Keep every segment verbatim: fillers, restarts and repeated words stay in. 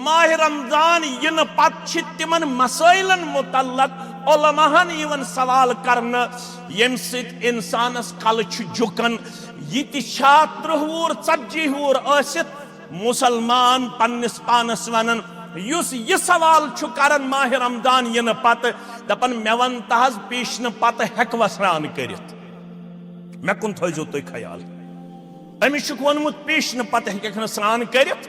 ماہ رمضان یِنہٕ پتہٕ چھِ تِمن مسٲیلن متعلق علماہن یِوان سوال کرنہٕ، ییٚمہِ سۭتۍ انسانس کلہٕ چھُ جُکان۔ یہِ تہِ چھا ترٕٛہ وُہُر، ژتجی وُہُر ٲسِتھ مسلمان پننِس پانس ونان، یُس یہِ سوال چھُ کران ماہ رمضان یِنہٕ پتہٕ، دپان، "مےٚ ون تہ حظ، پیشنہٕ پتہٕ ہیٚکوا سرٛان کٔرِتھ؟ مےٚ کُن تھٲیزیو تُہۍ خیال۔" أمِس چھُکھ ووٚنمُت، پیشنہٕ پتہٕ ہیٚککھ نہٕ سرٛان کٔرِتھ۔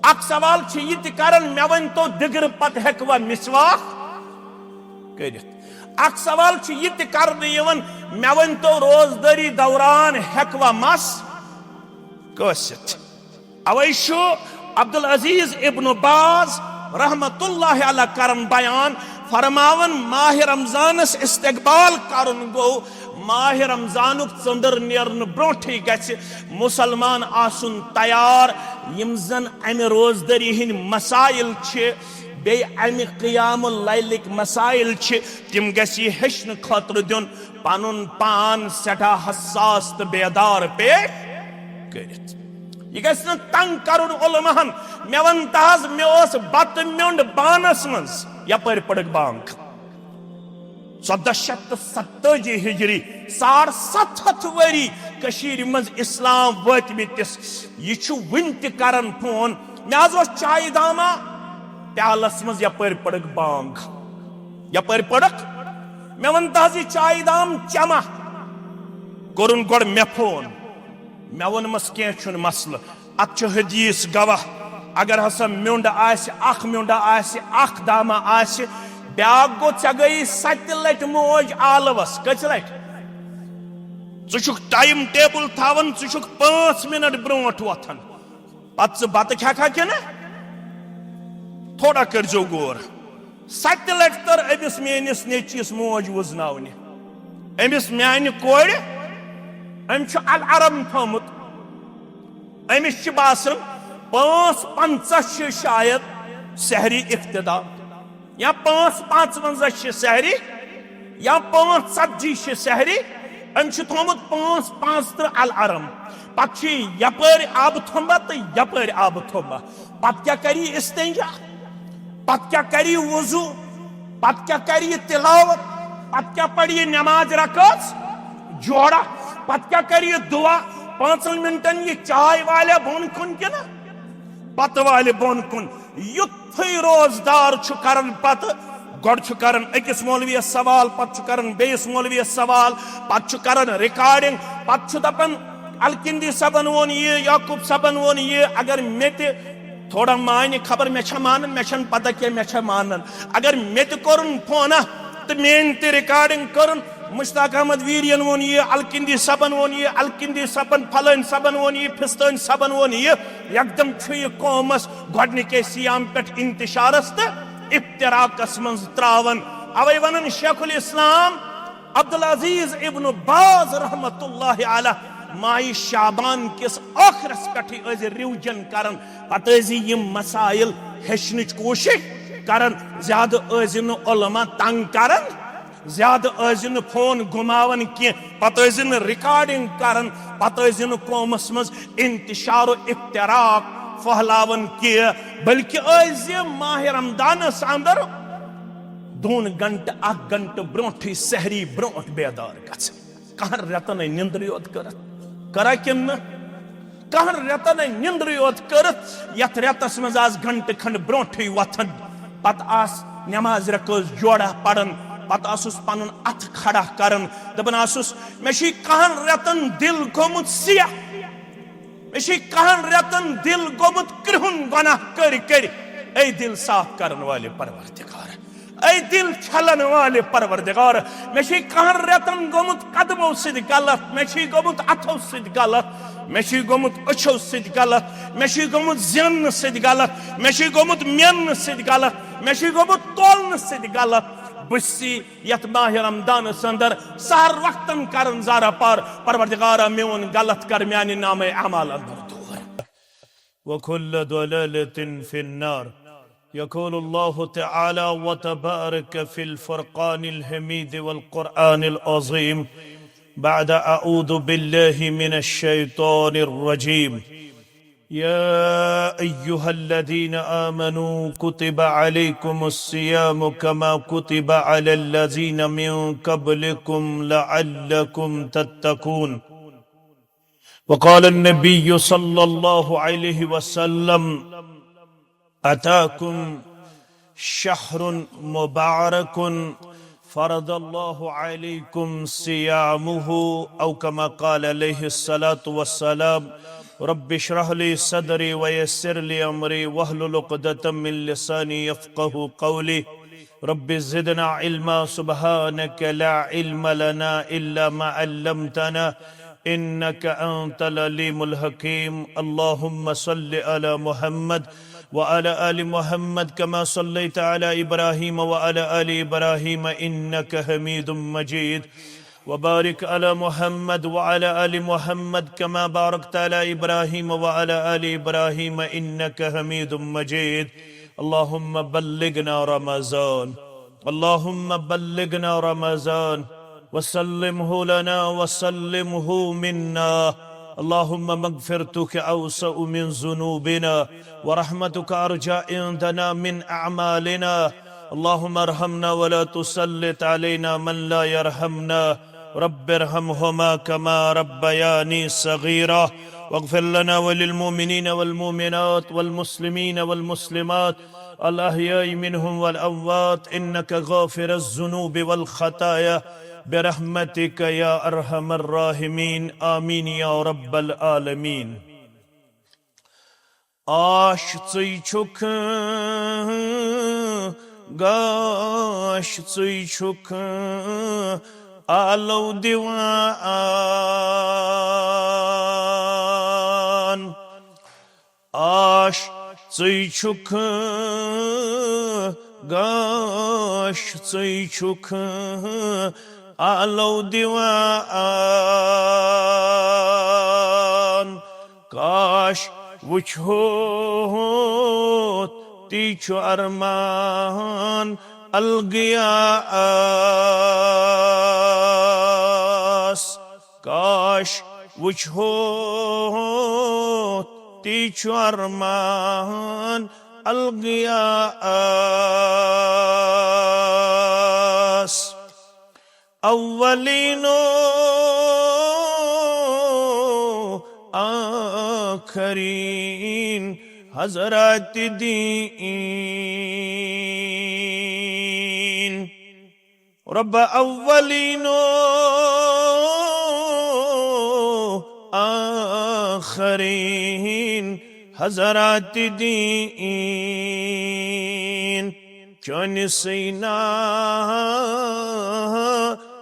اکھ سوال چھُ یہِ تہِ کران، "مےٚ ؤنۍ تو، دِگرٕ پتہٕ ہیٚکوا مسواک کٔرِتھ؟" اکھ سوال چھُ یہِ تہِ کرنہٕ یِوان، "مےٚ ؤنۍ تو، روزدٲری دوران ہیٚکوا مس کٲسِتھ؟" اوے چھُ عبدالعزیز ابن باز رحمت اللہ علیہ کران بیان، فرماوان، ماہ رمضانس استقبال کرُن گوٚو ماہ رمضانُک ژٔنٛدٕر نیرنہٕ برونٛٹھٕے گژھِ مسلمان آسُن تیار، یِم زن امہِ روزدٲری ہٕنٛدۍ مسائل چھِ، بیٚیہِ امہِ قیام اللیلٕکۍ مسائل چھِ، تِم گژھِ یہِ ہیٚچھنہٕ خٲطرٕ دیُن پنُن پان سٮ۪ٹھاہ حساس تہٕ بیدار پیش کٔرِتھ۔ یہِ گژھِ نہٕ تنگ کرُن علماہن۔ مےٚ وَن تہ حظ، مےٚ اوس بتہٕ میوٚنٛڈ بانس منٛز، یپٲرۍ پٔڑٕکھ بانگ۔ ژۄدہ شیٚتھ تہٕ ستٲجی ہجری، ساڑ ستھ ہتھ ؤری کٔشیٖرِ منٛز اسلام وٲتمٕتِس، یہِ چھُ وُنہِ تہِ کران فون، "مےٚ حظ اوس چایہِ داما پیالس منٛز، یپٲرۍ پٔڑٕکھ بانگ، یپٲرۍ پٔڑٕکھ۔" مےٚ وَن تہ حظ، یہِ چایہِ دام چما؟ کوٚرُن گۄڈٕ مےٚ فون۔ مےٚ ووٚنمَس، "کینٛہہ چھُنہٕ مسلہٕ، اَتھ چھُ حدیث گواہ، اگر ہسا میوٚنٛڈ آسہِ، اکھ میوٚنٛڈ آسہِ، اکھ دامہ آسہِ، بیٛاکھ گوٚو، ژےٚ گٔیی ستہِ لٹہِ موج آلوَس۔" کٔژِ لٹہِ؟ ژٕ چھُکھ ٹایم ٹیبل تھاوان، ژٕ چھُکھ پانٛژھ منٹ برونٛٹھ وۄتھان، پتہٕ ژٕ بتہٕ کھٮ۪کھا کِنہٕ؟ تھوڑا کٔرۍزیو غور۔ ستہِ لٹہِ تٔر أمِس میٲنِس نیٚچوِس موج وُزناونہِ۔ أمِس میانہِ کورِ، أمۍ چھُ الارم تھوٚومُت۔ أمِس چھِ باسان پانٛژھ پنٛژاہ چھِ شاید سحری افتتاح، یا پانٛژھ پانٛژونٛزاہ چھِ سحری، یا پانٛژھ ژتجی چھِ سحری۔ أمۍ چھُ تھوٚومُت پانٛژھ پانٛژترٕہ الارم۔ پتہٕ چھُ یہِ یپٲرۍ آبہٕ تھوٚمبا تہٕ یپٲرۍ آبہٕ تھوٚمبا۔ پتہٕ کیٛاہ کرِ یہِ استنجا؟ پتہٕ کیٛاہ کرِ یہِ وضو؟ پتہٕ کیٛاہ کرِ یہِ تلاوت؟ پتہٕ کیٛاہ پرِ یہِ نماز رکٲژ جوڑا؟ پتہٕ کیٛاہ کرِ یہِ دعا؟ پانٛژن منٹن یہِ چاے والیا بۄن کُن کِنہٕ بتہٕ والہِ بۄن کُن؟ یُتھُے روزدار چھُ کران پتہٕ، گۄڈٕ چھُ کران أکِس مولویَس سوال، پتہٕ چھُ کران بیٚیِس مولویَس سوال، پتہٕ چھُ کران ریکارڈنگ، پتہٕ چھُ دپان، "الکندی صٲبن ووٚن یہِ، یعقوب صٲبن ووٚن یہِ، اگر مےٚ تہِ تھوڑا مانہِ، خبر مےٚ چھا مانان، مےٚ چھَنہٕ پتہ کینٛہہ مےٚ چھا مانان۔ اگر مےٚ تہِ کوٚرُن فونہ تہٕ میٛٲنۍ تہِ ریکارڈنگ کٔرٕن، مشتاق احمد ویرین ووٚن یہِ، الکندی صٲبن ووٚن یہِ، الکندی صٲبن، فلٲنۍ صٲبن ووٚن یہِ، فستٲنۍ صٲبن ووٚن یہِ، یکدم چھُ یہِ قومس گۄڈنِکے سیام پٮ۪ٹھ انتشارس تہٕ افتراقس منٛز تراوان۔" اوے ونان شیخ الاسلام عبدالعزیز ابن باز رحمت اللہ علیہ، ماہِ شعبان کِس ٲخرس پٮ۪ٹھٕے ٲسۍ ریوجن کران، پتہٕ ٲسۍ یِم مسائل ہیٚچھنٕچ کوٗشش کران۔ زیادٕ ٲسۍ نہٕ علماء تنگ کران، زیادٕ ٲسۍ نہٕ فون گُماوان کینٛہہ، پتہٕ ٲسۍ نہٕ ریکارڈنگ کران، پتہٕ ٲسۍ نہٕ قومس منٛز انتشار و افتراق پھہلاوان کینٛہہ، بلکہ ٲسۍ زِ ماہِ رمضانس اندر دۄن گنٹہٕ، اکھ گنٹہٕ برونٹھٕے سحری برونٹھ بیدار گژھان۔ کہن رٮ۪تن ہے نِندرٕے یوت کٔرٕتھ۔ کرا کِنہٕ نہٕ؟ کہن رٮ۪تن ہے نِندرٕے یوت کٔرٕتھ، یتھ رٮ۪تس منٛز آس گنٹہٕ کھنڈ برونٹھٕے وۄتھان، پتہٕ آس نماز رکٲژ جوڑا پران، پتہٕ آسُس پنُن اتھٕ کھڑا کران، دپان آسُس، "مےٚ چھُے کہن رٮ۪تن دِل گوٚمُت سیاہ، مےٚ چھُے کہن رٮ۪تن دِل گوٚمُت کرٛہُن گۄناہ کٔرۍ کٔرۍ، اے دِل صاف کرن والے پروردگار۔" اے دِل چھلن والے پروردگار، مےٚ چھُے کہن رٮ۪تن گوٚمُت قدمو سۭتۍ غلط، مےٚ چھُے گوٚمُت اتھو سۭتۍ غلط، مےٚ چھُے گوٚمُت أچھو سۭتۍ غلط، مےٚ چھُے گوٚمُت زیننہٕ سۭتۍ غلط، مےٚ چھُے گوٚمُت میننہٕ سۭتۍ غلط، مےٚ چھُے گوٚمُت تولنہٕ سۭتۍ غلط۔ بہٕ چھُسی یتھ ماہِ رمضانس اندر سحر وقتن کرن زارہ پار، پروردگارا میون غلط کر میانہِ نامہ اعمال اندر دور۔ وكل ضلالة في النار. يقول الله تعالى وتبارك في الفرقان الحميد والقرآن العظيم بعد أعوذ بالله من الشيطان الرجيم. يا أيها الذين آمنوا كتب عليكم الصيام كما كتب على الذين من قبلكم لعلكم تتقون. وقال النبي صلى الله عليه وسلم: أتاكم شهر مبارك فرض الله عليكم صيامه، أو كما قال عليه الصلاة والسلام. رب اشرح لي صدري ويسر لي أمري واحلل عقدة من لساني يفقه قولي. رب زدنا علما، سبحانك لا علم لنا إلا ما علمتنا إنك أنت العليم الحكيم. اللهم صل على محمد وعلى آل محمد كما صليت على إبراهيم وعلى آل إبراهيم إنك حميد مجيد. وبارك على محمد وعلى آل محمد كما باركت على إبراهيم وعلى آل إبراهيم إنك حميد مجيد. اللهم بلغنا رمضان. اللهم بلغنا رمضان وسلمه لنا وسلمه منا. اللهم مغفرتك أوسع من ذنوبنا ورحمتك أرجى عندنا من أعمالنا. اللهم ارحمنا ولا تسلط علينا من لا يرحمنا. رب ارحمهما كما ربياني صغيرا. واغفر لنا وللمؤمنين والمؤمنات والمسلمين والمسلمات الأحياء منهم والأموات إنك غافر الذنوب والخطايا برحمتك يا أرحم الراحمين. آمين يا رب العالمين. آش ژٕے چھُکھ، گاش ژٕے چھُکھ، آلو دِوان۔ آش ژٕے چھُکھ، گاش ژٕے چھُکھ، آلو دِوان۔ کاش وٕچھہوتھ، تی چھُ ارمان الگیا آس۔ کاش وٕچھہوتھ، تی چھُ ارمان الگیا آس۔ اولین و آخرین حضرات دین۔ رب اولین و آخرین حضرات دین۔ چون سینا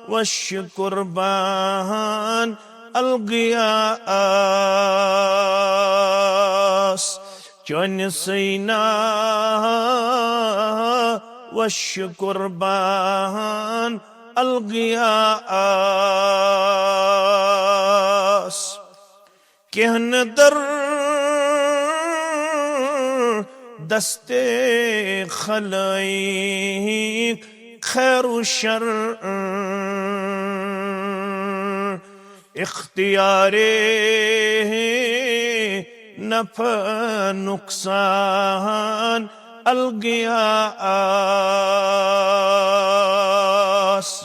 وش قربان الگیا آس۔ چون سینا وش قربان الگیا آس۔ کینٛہہ نہٕ در دستِ خلائق خیر و شر اختیارِ نفع نقصان الگیا آس۔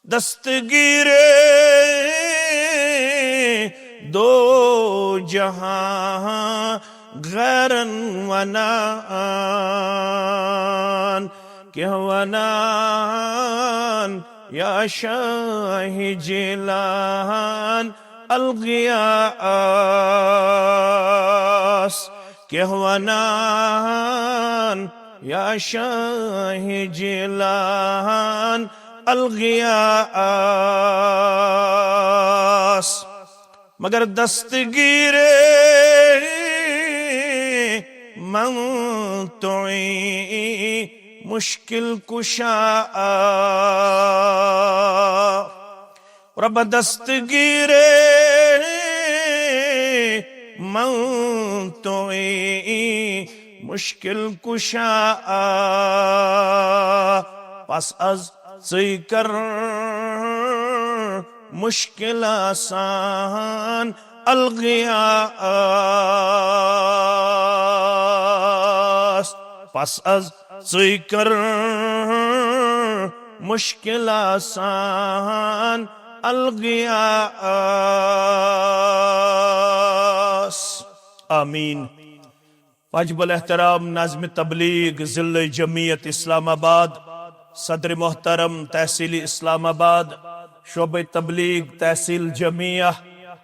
دستگیرِ دو جہان غیرن ونان، کینٛہہ ونان یا شاہ جیلان الگیا آس۔ کینٛہہ ونان یا شاہ جیلان الگیا آس۔ مگر دستگیرِ من توئی مشکل کشا آ۔ رب دستگیرِ من توئی مشکل کشا آ۔ پس از ژٕے کر مشکل آسان الغیاث، پس از ژٕے کر مشکل آسان الغیاث۔ آمین۔ واجب الاحترام ناظم تبلیغ ضلع جمعیت اسلام آباد، صدر محترم تحصیل اسلام آباد، شعبہ تبلیغ تحصیل جمعیہ،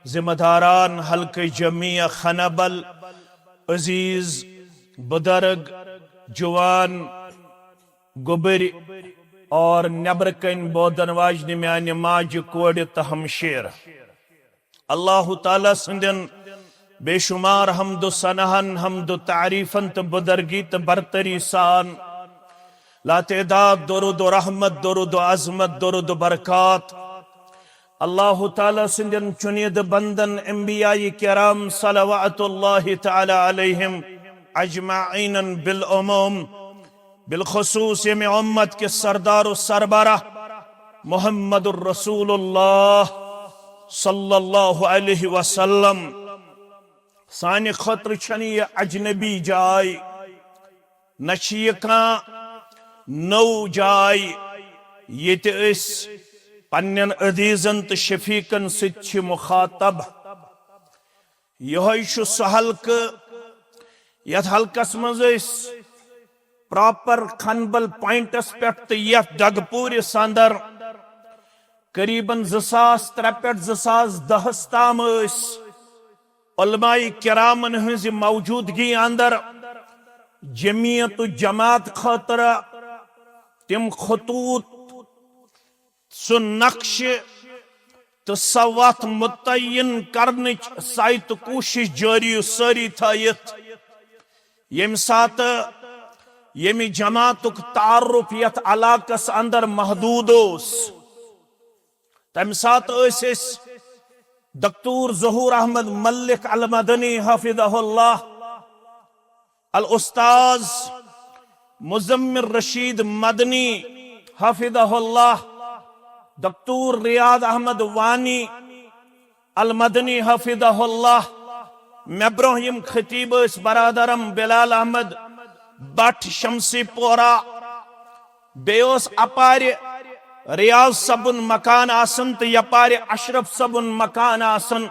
ذمہ داران حلقہ جمعیہ خنبل، عزیز بزرگ، جوان، گوٚبٕرۍ اور نیبرٕ کنۍ بودن واجنہِ میانہِ ماجہِ، کورِ تہٕ ہمشیر۔ اللہ تعالیٰ سٕنٛدٮ۪ن بے شمار حمد و ثناہن، حمد و تعریفن تہٕ بزرگی تہٕ برتری سان لاتعداد درود و رحمت، درود و عظمت، درود و برکات اللہ تعالیٰ سٕنٛدٮ۪ن چُنیدٕ بندن انبیاء کرام صلوات اللہ تعالیٰ علیہم اجمعین بالعموم، بالخصوص ییٚمہِ امت کِس سردار و سربراہ محمد الرسول اللہ صلی اللہ علیہ وسلم۔ سانہِ خٲطرٕ چھنہٕ یہِ اجنبی جاے، نہ چھِ یہِ کانٛہہ نٔو جاے، ییٚتہِ أسۍ پننٮ۪ن عزیزن تہٕ شفیقن سۭتۍ چھِ مخاطب۔ یِہوٚے چھُ سُہ حلقہٕ، یتھ حلقس منٛز أسۍ پراپر کھنبل پوینٹس پٮ۪ٹھ تہٕ یتھ ڈگہٕ پوٗرِس اندر قریباً زٕ ساس ترٛےٚ پٮ۪ٹھ زٕ ساس دہس تام ٲسۍ علماء کرامن ہٕنٛزِ موجودگی اندر جمعیت و جماعت خٲطرٕ تِم خطوط، سُہ نقشہٕ تہٕ سۄ وتھ متعین کرنٕچ سعی تہٕ کوٗشش جٲری و سٲری تھٲیِتھ، ییٚمہِ ساتہٕ ییٚمہِ جماعتُک تعارُف یتھ علاقس اندر محدوٗد اوس، تمہِ ساتہٕ ٲسۍ أسۍ دکتور ظہور احمد ملک المدنی حفظہ اللہ، الاستاذ مزمل رشید مدنی حفظہ اللہ، دکتور ریاض احمد وانی المدنی حفظہ اللہ، مےٚ برونٛہہ یِم خطیب ٲسۍ برادرم بلال احمد بٹ شمسی پورہ، بیٚیہِ اوس اپارِ ریاض صٲبُن مکان آسان تہٕ یپارِ اشرف صٲبُن مکان آسان،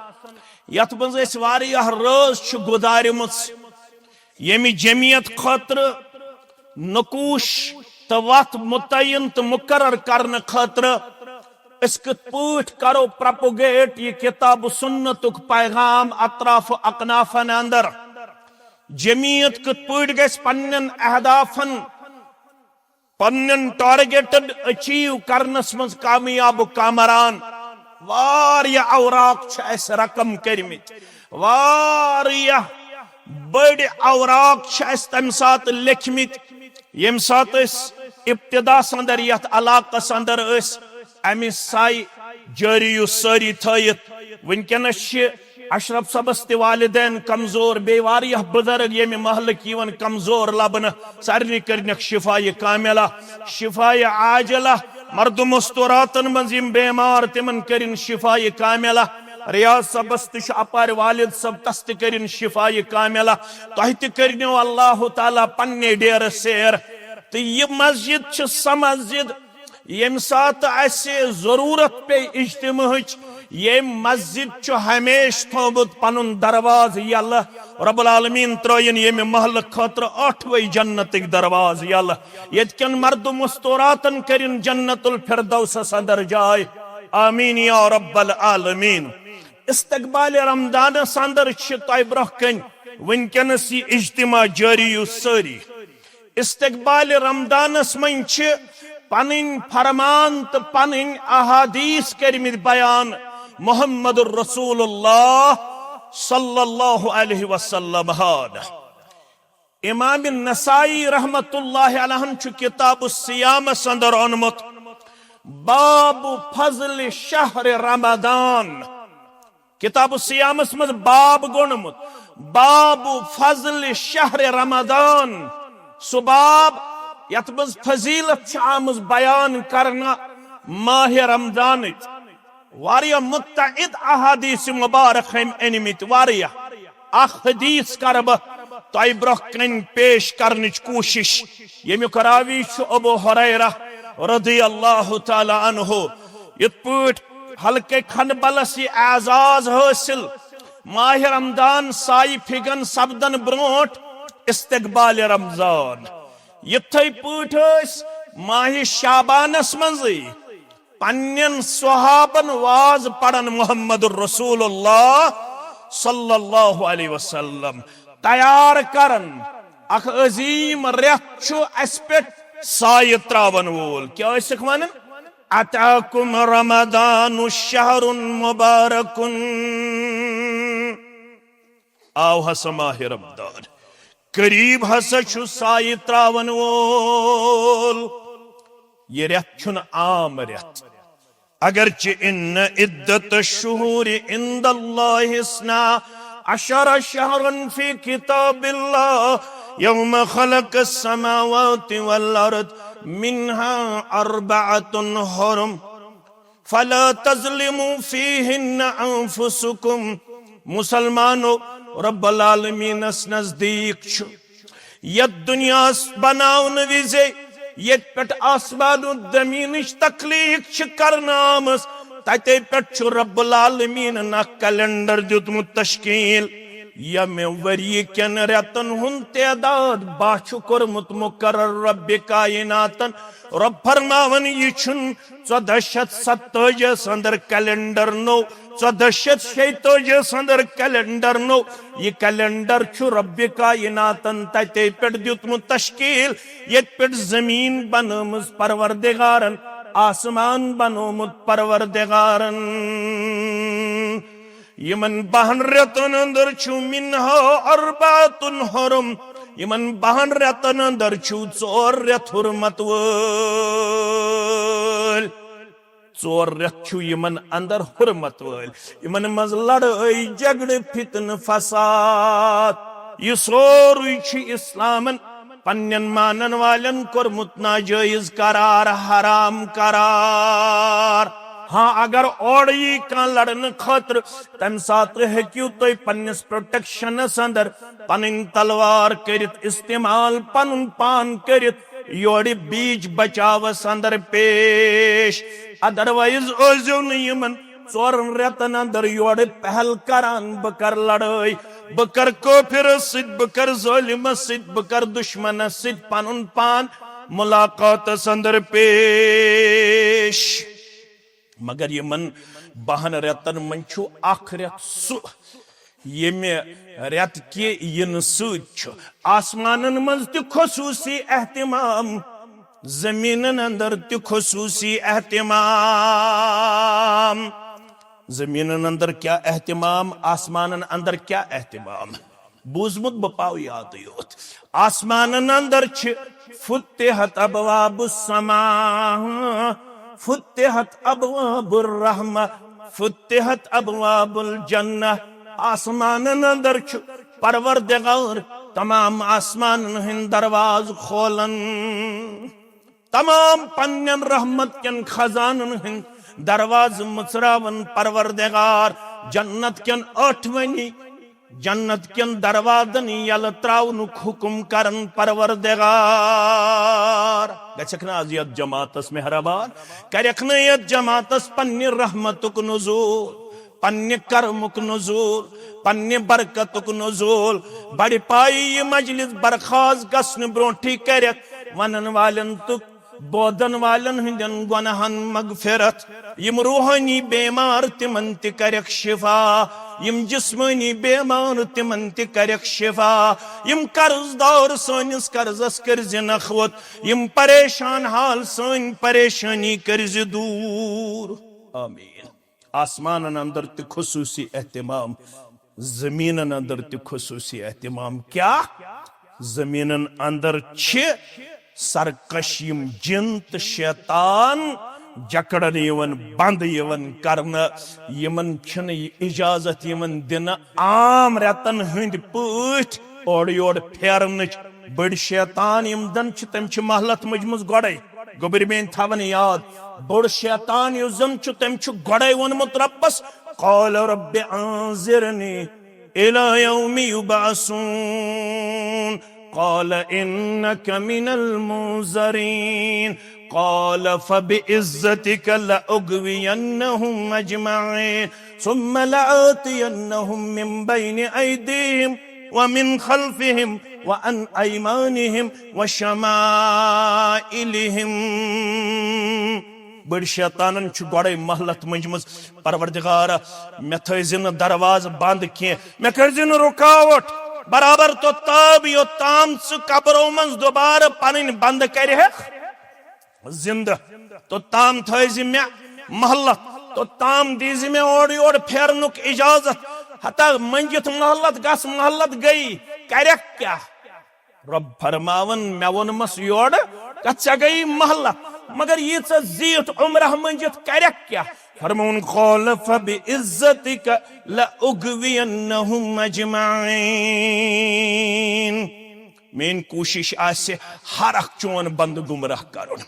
یتھ منٛز أسۍ واریاہ رٲژ چھِ گُزارمٕژ۔ ییٚمہِ جمعیت خٲطرٕ نقوش تہٕ وتھ متعین تہٕ مقرر کرنہٕ خٲطرٕ أسۍ کِتھ پٲٹھۍ کرو پروپوگیٹ یہِ کتاب و سنتُک پیغام اطراف و اکنافن اندر؟ جمعیت کِتھ پٲٹھۍ گژھِ پننٮ۪ن اہدافن، پننٮ۪ن ٹارگیٹن اچیو کرنس منٛز کامیاب و کامران؟ واریاہ اوراق چھِ اسہِ رقم کٔرمٕتۍ، واریاہ بٔڑۍ اوراق چھِ اسہِ تمہِ ساتہٕ لیکھمٕتۍ، ییٚمہِ ساتہٕ أسۍ ابتداہس اندر یتھ علاقس اندر ٲسۍ، امہِ سایہِ جٲری و سٲری تھٲیِتھ۔ وٕنکیٚنس چھِ اشرف صٲبس تہِ والدین کمزور، بیٚیہِ واریاہ بزرگ ییٚمہِ محلٕکۍ یِوان کمزور لبنہٕ، سارنٕے کٔرنکھ شفایہِ کاملہ، شفایہِ عاجلہ، مردم مستوراتن منٛز یِم بیمار تِمن کٔرِن شفایہِ کاملہ۔ ریاض صٲبس تہِ چھُ اپارِ والد صٲب، تس تہِ کٔرِن شفایہِ کاملہ۔ تۄہہِ تہِ کٔرنو اللہ تعالیٰ پننہِ ڈیرٕ سیر۔ تہٕ یہِ مسجد چھِ سۄ مسجد ییٚمہِ ساتہٕ اسہِ ضروٗرت پیٚیہِ اجتماعٕچ، ییٚمہِ مسجد چھُ ہمیشہٕ تھوٚومُت پنُن دروازٕ یلہٕ۔ رب العالمین ترٲیِن ییٚمہِ محلہٕ خٲطرٕ ٲٹھوَے جنتٕکۍ دروازٕ یلہٕ۔ ییٚتہِ کٮ۪ن مردم مستوراتن کٔرِن جنت الفردوسس اندر جاے۔ آمین یا رب العالمین۔ استقبال رمضانس اندر چھِ تۄہہِ برونٛہہ کنہِ وٕنکیٚنس یہِ اجتماع جٲری یُس سٲری استقبال رمضانس منٛز چھِ پنٕنۍ فرمان تہٕ پنٕنۍ احادیث کٔرمٕتۍ بیان محمد رسول اللہ صلی اللہ علیہ وسلم ہن۔ امام نسائی رحمت اللہ علیہ چھُ کتاب الصیامس اندر اونمُت، باب فضل شہر رمضان۔ کتاب الصیامس منٛز باب گوٚنمُت، باب فضل شہر رمضان، سُہ باب یتھ منٛز فضیلت چھِ آمٕژ بیان کرنہٕ ماہ رمضانٕچ۔ واریاہ متعدد احادیث مبارک ہم أنمٕتۍ، واریاہ۔ اکھ حدیث کرٕ بہٕ تۄہہِ برونٛہہ کنہِ پیش کرنٕچ کوٗشش، ییٚمیُک راوی چھُ ابو ہریرہ رضی اللہ تعالی عنہ۔ یِتھ پٲٹھۍ حلقہ کھنبلس یہِ اعزاز حٲصِل، ماہ رمضان سایہِ پھِگن سپدن برونٛٹھ استقبال رمضان، یِتھے پٲٹھۍ ٲسۍ ماہ شعبانس منٛزٕے پننٮ۪ن صحابن واز پران محمد رسول اللہ صلی اللہ علیہ وسلم تیار کران۔ اکھ عظیم رٮ۪تھ چھُ اسہِ پٮ۪ٹھ سایہِ تراون وول۔ کیٛاہ ٲسِکھ ونان؟ اتاکم رمضان شہر مبارک۔ آو ہسا ماہ رمضان، قریب ہسا چھُ سایہِ تراون وول۔ یہِ رٮ۪تھ چھُنہٕ عام رٮ۪تھ، اگرچہ ان عدت الشہور عند اللہ اثنا عشر شہرا فی کتاب اللہ یوم خلق السماوات والارض منها اربعۃ حرم فلا تظلموا فیہن انفسکم۔ مسلمانو، رب العالمینس نزدیک چھُ یتھ دنیاہس بناونہٕ وِزے یتھ پٮ۪ٹھ آسمان و زمینٕچ تخلیق چھِ کرنہٕ آمٕژ، تتے پٮ۪ٹھ چھُ رب العالمینن اکھ کیلنڈر دیُتمُت تشکیل، ییٚمہِ ؤریہِ کٮ۪ن رٮ۪تن ہُنٛد تعداد با چھُ کوٚرمُت مقرر رب کائناتن۔ رب فرماوان، یہِ چھُنہٕ ژۄدہ شیٚتھ ستٲجیس اندر کیلنڈر نوٚو، ژۄدہ شیٚتھ شیٚتٲجیس اندر کیلنڈر نوٚو۔ یہِ کیلنڈر چھُ رب کائناتن تتے پٮ۪ٹھ دیُتمُت تشکیل، ییٚتہِ پٮ۪ٹھ زمین بنٲومٕژ پروردگارن، آسمان بنوومُت پروردگارن۔ یِمن بہن رٮ۪تن اندر چھُ منہا اربعۃ حرم، یِمن بہن رٮ۪تن اندر چھُ ژور رٮ۪تھ حرمت وٲلۍ۔ ژور رٮ۪تھ چھُ یِمن اندر حرمت وٲلۍ، یِمن منٛز لڑٲے جھگڑٕ فتنہٕ فساد۔ یہِ سورُے چھُ اسلامن پننٮ۪ن مانن والٮ۪ن کوٚرمُت ناجٲیز قرار، حرام قرار۔ ہاں، اگر اورٕ یی کانٛہہ لڑنہٕ خٲطرٕ، تمہِ ساتہٕ ہیٚکِو تُہۍ پننِس پروٹیکشنس اندر پنٕنۍ تلوار کٔرِتھ استعمال، پنُن پان کٔرِتھ یورٕ بیچ بچاوس اندر پیش۔ ادروائز ٲسۍزیو نہٕ یِمن ژورن رٮ۪تن اندر یورٕ پہل کران، بہٕ کرٕ لڑٲے، بہٕ کرٕ کٲفرس سۭتۍ، بہٕ کرٕ ظٲلمس سۭتۍ، بہٕ کرٕ دشمنس سۭتۍ پنُن پان ملاقاتس اندر پیش۔ مگر یِمن بہن رٮ۪تن منٛز چھُ اکھ رٮ۪تھ سُہ، ییٚمہِ رٮ۪تہٕ کہِ یِنہٕ سۭتۍ چھُ آسمانن منٛز تہِ خصوٗصی اہتمام، زٔمیٖنن اندر تہِ خصوٗصی اہتمام۔ زٔمیٖنن اندر کیٛاہ اہتمام، آسمانن اندر کیٛاہ اہتمام؟ بوٗزمُت، بہٕ پاو یادٕے یوت۔ آسمانن اندر چھِ فتحت ابواب السماء، فتحت ابواب الرحمہ، فتحت ابواب الجنہ۔ آسمانن اندر چھُ پروردگار تمام آسمانن ہٕنٛدۍ دروازٕ کھولان، تمام پننٮ۪ن رحمت کٮ۪ن خزانن ہٕنٛدۍ دروازٕ مٕژراوان پروردگار۔ جنت کٮ۪ن ٲٹھوٕنی جنت کٮ۪ن دروازن یلہٕ تراونُک حکم کران پروردگار۔ گژھکھ نہٕ از یتھ جماعتس مہربان، کرکھ نہٕ یتھ جماعتس پننہِ رحمتُک نزول، پننہِ کرمُک نزول، پننہِ برکتُک نزول۔ بڑِ پایہِ یہِ مجلس برخاست گژھنہٕ برونٹھٕے کرکھ ونن والٮ۪ن تہٕ بوزن والٮ۪ن ہٕنٛدٮ۪ن گۄناہن مغفرت۔ یِم روحٲنی بیمار، تِمن تہِ کرکھ شفا۔ یِم جسمٲنی بیمار، تِمن تہِ کرکھ شفا۔ یِم قرض دار، سٲنِس قرضس کٔرزِ نکھوت۔ یِم پریشان حال، سٲنۍ پریشٲنی کٔرزِ دوٗر۔ آمین۔ آسمانن اندر تہِ خصوٗصی اہتمام، زٔمیٖنن اندر تہِ خصوٗصی اہتمام۔ کیٛاہ؟ زٔمیٖنن اندر چھِ سرکش یِم جِن تہٕ شیطان جکڑن یِوان، بنٛد یِوان کرنہٕ۔ یِمن چھُنہٕ یہِ اجازت یِوان دِنہٕ عام رٮ۪تن ہٕنٛدۍ پٲٹھۍ اورٕ یورٕ پھیرنٕچ۔ بٔڑۍ شیطان یِم زن چھِ، تِم چھِ محلت مٔجمٕژ گۄڈے۔ گوٚبرۍ میٲنۍ تھاوان یاد، بوٚڑ شیطان یُس زن چھُ، تٔمۍ چھُ گۄڈے ووٚنمُت رۄبس، قال رب انظرنی الى یوم یبعثون، قال انک من المنظرین، قال فبعزتک لاغوینهم اجمعین، ثم لآتینهم من بین ایدیهم ومن خلفهم وعن ایمانهم وشمائلهم۔ بٔڑۍ شیطانن چھُ گۄڈے مہلت مٔنجمٕژ، پروردگارا، مےٚ تھٲوزِ نہٕ دروازٕ بنٛد کینٛہہ، مےٚ کٔرزِ نہٕ رُکاوٹ، برابر توٚتام یوٚتام ژٕ قبرو منٛز دوبارٕ پنٕنۍ بندٕ کرِہکھ زندٕ، توٚتام تھٲوزِ مےٚ مہلت، توٚتام دیٖزِ مےٚ اورٕ یورٕ پھیرنُک اجازت۔ ہتا مٔنگِتھ مہلت گژھ، مہلت گٔیی، کرکھ کیٛاہ؟ رۄب فرماوان، مےٚ ووٚنمس یورٕ، کتھ ژےٚ گٔیی مہلت، مگر ییٖژاہ زیٖٹھ عمرہ مٔنگِتھ کرکھ کیٛاہ؟ فرماوُن، قال فبعزتک لأغوینهم اجمعین۔ میٲنۍ کوٗشِش آسہِ ہر اکھ چون بندٕ گمراہ کرُن۔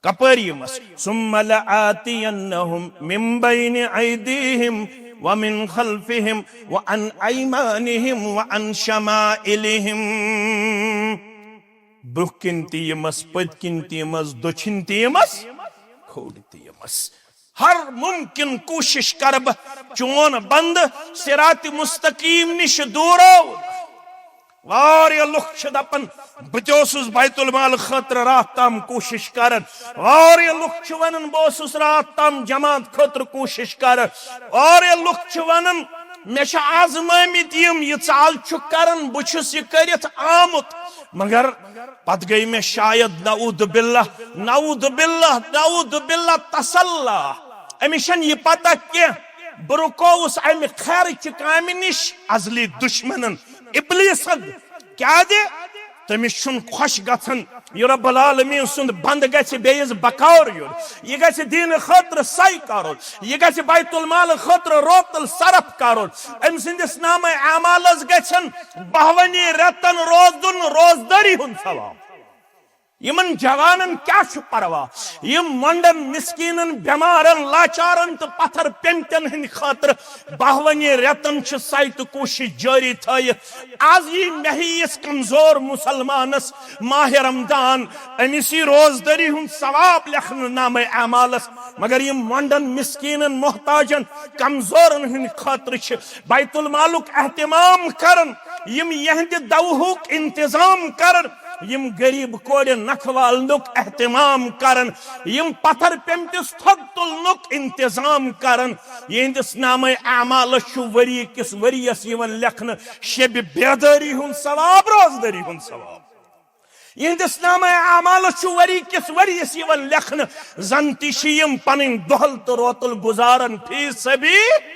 کپٲرۍ یِمس؟ ثم لآتینهم من بین ایدیهم ومن خلفهم وعن ایمانهم وعن شمائلهم۔ برونٛہہ کِنۍ تہِ یِمس، پٔتۍ کِنۍ تہِ یِمس، دٔچھِنۍ تہِ یِمس، کھوٚرۍ تہِ یِمس۔ ہر ممکن کوٗشِش کرٕ بہٕ چون بندٕ صراط مستقیم نِش دوٗرو۔ واریاہ لُکھ چھِ دپان، بہٕ تہِ اوسُس بیت المال خٲطرٕ راتھ تام کوٗشِش کران۔ واریاہ لُکھ چھِ ونان، بہٕ اوسُس راتھ تام جماعت خٲطرٕ کوٗشِش کران۔ واریاہ لُکھ چھِ ونان، مےٚ چھِ آزمٲمٕتۍ یِم، یہِ ژٕ آز چھُکھ کران، بہٕ چھُس یہِ کٔرِتھ آمُت۔ مگر پتہٕ گٔے مےٚ شاید، نعوذ باللہ، نعوذ باللہ، نعوذ باللہ، تسلی۔ أمِس چھَنہٕ یہِ پتہ کینٛہہ، بہٕ رُکووُس اَمہِ خیرٕچہِ کامہِ نِش ازلی دُشمنن، ابلیسن۔ کیازِ؟ تٔمِس چھُنہٕ خۄش گژھان یہِ رب العالمین سُنٛد بندٕ گژھِ بیٚیِس بکار یُن، یہِ گژھِ دیٖنہٕ خٲطرٕ سَے کرُن، یہِ گژھِ بیت المال خٲطرٕ روتل صرف کرُن۔ أمۍ سٕنٛدِس نامہ اعمالس گژھن بہونی رٮ۪تن روزُن روزدٲری ہُنٛد ثواب۔ یِمن جوانن کیٛاہ چھُ پرواہ؟ یِم مۄنڈن، مسکیٖنن، بٮ۪مارن، لاچارن تہٕ پتھر پیمتٮ۪ن ہٕنٛدِ خٲطرٕ بہونی رٮ۪تن چھِ سَے تہٕ کوٗشِش جٲری تھٲیِتھ۔ از یی مےٚ ہِوِس کمزور مسلمانس ماہ رمضان، أمِس یی روزدٲری ہُنٛد ثواب لیکھنہٕ نامہ اعمالس، مگر یِم مۄنڈن، مسکیٖنن، محتاجن، کمزورن ہٕنٛدِ خٲطرٕ چھِ بیت المالُک اہتمام کران، یِم یِہنٛدِ دوہُک انتظام کران، یِم غریب کورِ نکھٕ والنُک اہتمام کران، یِم پتھر پیمتِس تھوٚد تُلنُک انتظام کران، یِہنٛدِس نامہ اعمالس چھُ ؤری کِس ؤریس یِوان لیکھنہٕ شبِ بیدٲری ہُنٛد ثواب، روزدٲری ہُنٛد ثواب۔ یِہنٛدِس نامہ اعمالس چھُ ؤری کِس ؤریس یِوان لیکھنہٕ، زن تہِ چھِ یِم پنٕنۍ دۄہل تہٕ روتل گُزاران فی سبیل۔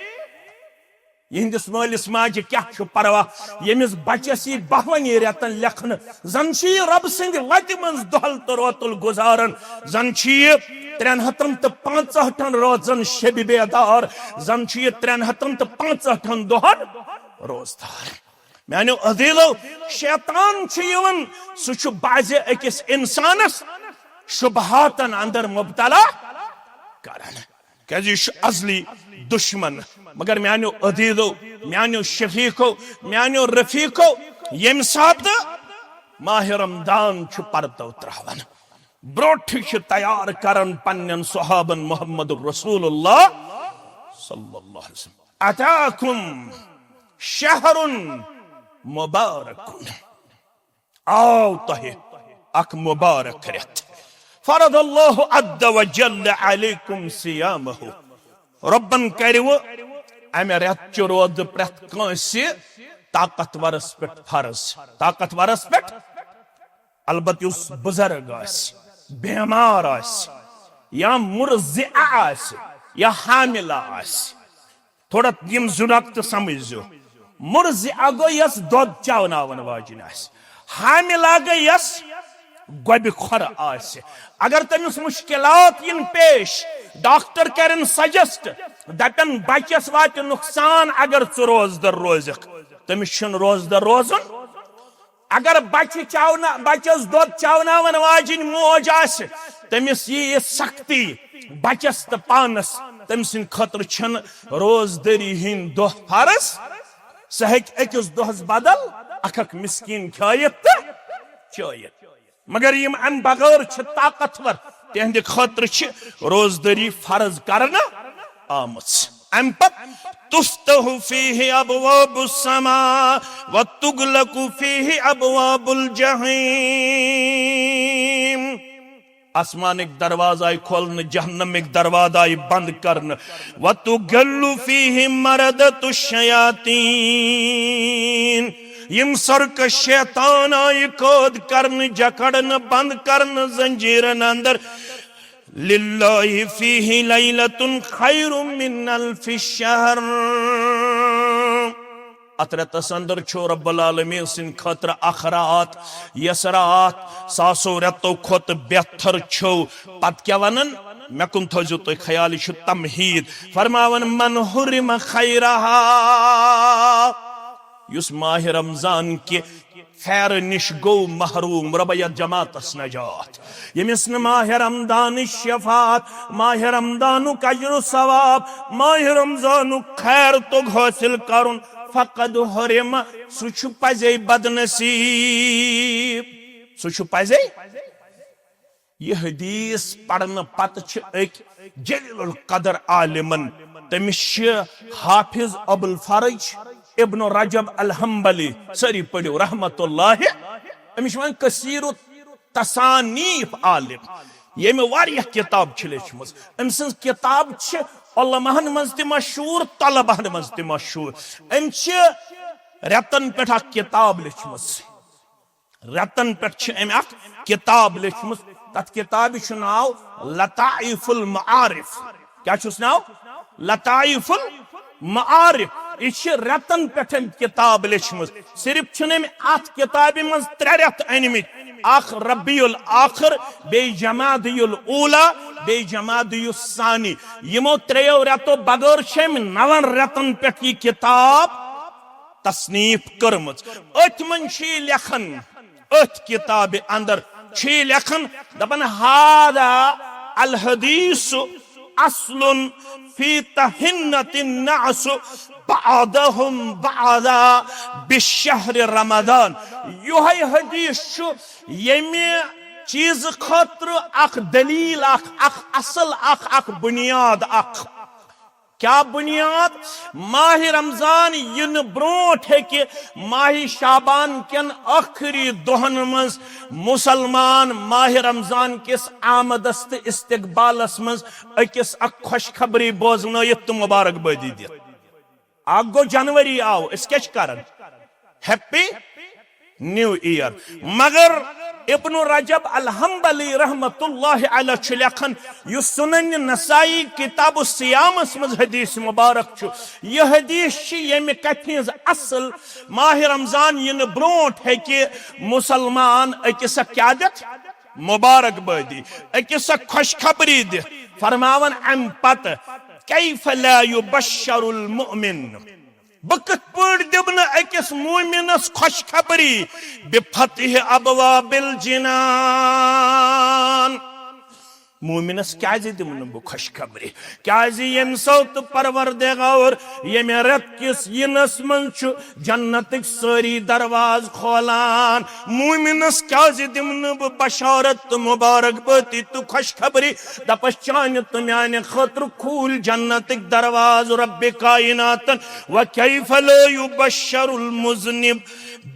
یِہنٛدِس مٲلِس ماجہِ کیٛاہ چھُ پرواہ، ییٚمِس بچس یی بہونی رٮ۪تن لیکھنہٕ، زن چھُ یہِ رۄبہٕ سٕنٛدِ وتہِ منٛز دۄہل تہٕ روتل گُزاران، زن چھُ یہِ ترٛٮ۪ن ہتن تہٕ پانٛژہٲٹھن روزن شبِ بیدار، زن چھُ یہِ ترٛٮ۪ن ہتن تہٕ پانٛژہٲٹھن دۄہن روزدار۔ میانیو عزیزو، شیطان چھُ یِوان، سُہ چھُ بعضِ أکِس انسانس شبہاتن اندر مبتلا کران، کیازِ یہِ چھُ ازلی دشمن۔ مگر میانیو عزیزو، میانیو شفیقو، میانیو رفیقو، ییٚمہِ ساتہٕ ماہ رمضان چھُ پرتو تراوان، برونٹھٕے چھِ تیار کران پننٮ۪ن صحابن محمد رسول اللہ صلی اللہ علیہ وسلم۔ اتاکم شہر مبارک، آو تۄہہِ اکھ مبارک رٮ۪تھ۔ فرض اللہ عز وجل علیکم صیامہ، رۄبن کریوٕ امہِ رٮ۪تہٕ چہِ روزٕ پرٛٮ۪تھ کٲنٛسہِ طاقتورس پٮ۪ٹھ فرض۔ طاقتورس پٮ۪ٹھ، البتہ یُس بُزرگ آسہِ، بیمار آسہِ، یا مرضعہ آسہِ، یا حاملہ آسہِ، تھوڑا یِم زٕ نۄقطہٕ سمجھزیو۔ مرضعہ گوٚو یۄس دۄد چاوناون واجِنۍ آسہِ، حاملہ گٔے یۄس گۄبہِ کھۄرٕ آسہِ۔ اگر تٔمِس مشکلات یِن پیش، ڈاکٹر کرن سجسٹ، دپن بچس واتہِ نقصان اگر ژٕ روزدر روزکھ، تٔمِس چھُنہٕ روزدر روزُن۔ اگر بچہِ چاونا بچس دۄد چاوناون واجِنۍ موج آسہِ، تٔمِس ییہِ سختی بچس تہٕ پانس۔ تٔمۍ سٕنٛدِ خٲطرٕ چھنہٕ روزدٲری ہٕنٛدۍ دۄہ فرض۔ سُہ ہیٚکہِ أکِس دۄہس بدل اکھ اکھ مسکین کھٲیِتھ تہٕ چٲیِتھ۔ مگر یِم امہِ بغٲر چھِ طاقتور، تِہنٛدِ خٲطرٕ چھِ روزدٲری فرض کرنہٕ آمٕژ۔ امہِ پتہٕ تفتح فیہ ابواب السماء وتغلق فیہ ابواب الجحیم۔ آسمانٕکۍ دروازٕ آیہِ کھولنہٕ، جہنمٕکۍ دروازٕ آیہِ بند کرنہٕ۔ وتغل فیہ مردۃ الشیاطین۔ یِم سرکش شیطان آیہِ قٲد کرنہٕ، جکڑنہٕ، بند کرنہٕ زنجیرن اندر۔ للہ فیہ لیلۃ خیر من الف شہر۔ اتھ رٮ۪تس اندر چھُ رب العالمین سٕنٛدِ خٲطرٕ اکھ راتھ، یۄس راتھ ساسو رٮ۪تو کھۄتہٕ بہتر چھُ۔ پتہٕ کیٛاہ ونان؟ مےٚ کُن تھٲوزیو تُہۍ خیال، یہِ چھُ تمہید۔ فرماوان، من حرم خیرہا، یُس ماہِ رمضان کہِ پھیرٕ نِش گوٚو محروم، رۄبہ یتھ جماعتس نجات۔ ییٚمِس نہٕ ماہِ رمضانٕچ شفاعت، ماہِ رمضانُک اجر و ثواب، ماہِ رمضانُک خیر توٚگ حٲصِل کرُن، فقد حرم، سُہ چھُ پزے بدنصیب۔ سُہ چھُ پزے۔ یہِ حدیث پرنہٕ پتہٕ چھِ أکۍ جلیل القدر عالمن، تٔمِس چھِ حافظ ابو الفرج ابن رجب الحنبلی، سٲری پٔرِو رحمت اللہ، أمِس چھِ وَنان کثیر التصانیف عالم، ییٚمۍ واریاہ کِتاب چھِ لیٚچھمٕژ۔ أمۍ سٕنٛز کِتاب چھِ علماہن منٛز تہِ مشہوٗر، طلباہن منٛز تہِ مشہوٗر۔ أمۍ چھِ رٮ۪تن پٮ۪ٹھ اکھ کِتاب لیٚچھمٕژ۔ رٮ۪تن پٮ۪ٹھ چھِ أمۍ اکھ کِتاب لیٚچھمٕژ۔ تتھ کِتابہِ چھُ ناو لطائف المعارف۔ کیٛاہ چھُس ناو؟ لطائف المعارف۔ یہِ چھِ رٮ۪تن پٮ۪ٹھ أمۍ کِتاب لیٚچھمٕژ۔ صرف چھِنہٕ أمۍ اتھ کِتابہِ منٛز ترٛےٚ رٮ۪تھ أنۍمٕتۍ، اکھ ربیع الاخر، بیٚیہِ جمادی الاولی، بیٚیہِ جمادی الثانی۔ یِمو ترٛیٚیو رٮ۪تو بغٲر چھِ أمۍ نون رٮ۪تن پٮ۪ٹھ یہِ کِتاب تصنیف کٔرمٕژ۔ أتھۍ منٛز چھُ یہِ لیکھان، أتھۍ کِتابہِ اندر چھُ یہِ لیکھان، دپان، هذا الحديث أصل في تهنة الناس بعضهم بعضا بشهر رمضان۔ یِہوٚے حدیث چھُ ییٚمہِ چیٖزٕ خٲطرٕ اکھ دلیل، اکھ، اکھ اصل، اکھ، اکھ بنیاد، اکھ۔ کیا بنیاد؟ ماہِ رمضان یِنہٕ برونٹھ ہیٚکہِ ماہِ شعبان کٮ۪ن ٲخری دۄہن منٛز مسلمان ماہِ رمضان کِس آمدس تہٕ استقبالس منٛز أکِس اکھ خۄشخبری بوزنٲیِتھ تہٕ مبارک بٲدی دِتھ۔ اکھ گوٚو، جنوری آو، أسۍ کیٛاہ چھِ کران؟ ہیپی نیو ایئر۔ مگر ابن رجب الحنبلی رحمت اللہ علیہ چھُ لیکھان، یُس سنن نسائی کتاب الصیامس منٛز حدیث مبارک چھُ، یہِ حدیث چھِ ییٚمہِ کتھِ ہٕنٛز اصل، ماہِ رمضان یِنہٕ برونٹھ ہیٚکہِ مسلمان أکِس اکھ کیٛاہ دِتھ؟ مبارک بٲدی، أکِس اکھ خۄشخبری دِتھ۔ فرماوان امہِ پتہٕ، کیف لا یبشر المؤمن، بہٕ کِتھ پٲٹھۍ دِمہٕ نہٕ أکِس مومنس خۄشخبری؟ بفتح ابواب الجنان۔ مومنس کیازِ دِمہٕ نہٕ بہٕ خۄشخبری؟ کیازِ ییٚمہِ ساتہٕ پروردگار ییٚمہِ رٮ۪تہٕ کِس یِنس منٛز چھُ جنتٕکۍ سٲری دروازٕ کھولان، مومنس کیازِ دِمہٕ نہٕ بہٕ بشارت تہٕ مبارک بٲدی تہٕ خۄشخبری؟ دپس، چانہِ تہٕ میانہِ خٲطرٕ کھوٗلۍ جنتٕکۍ دروازٕ رب کائناتن۔ وکیف لا یبشر المذنب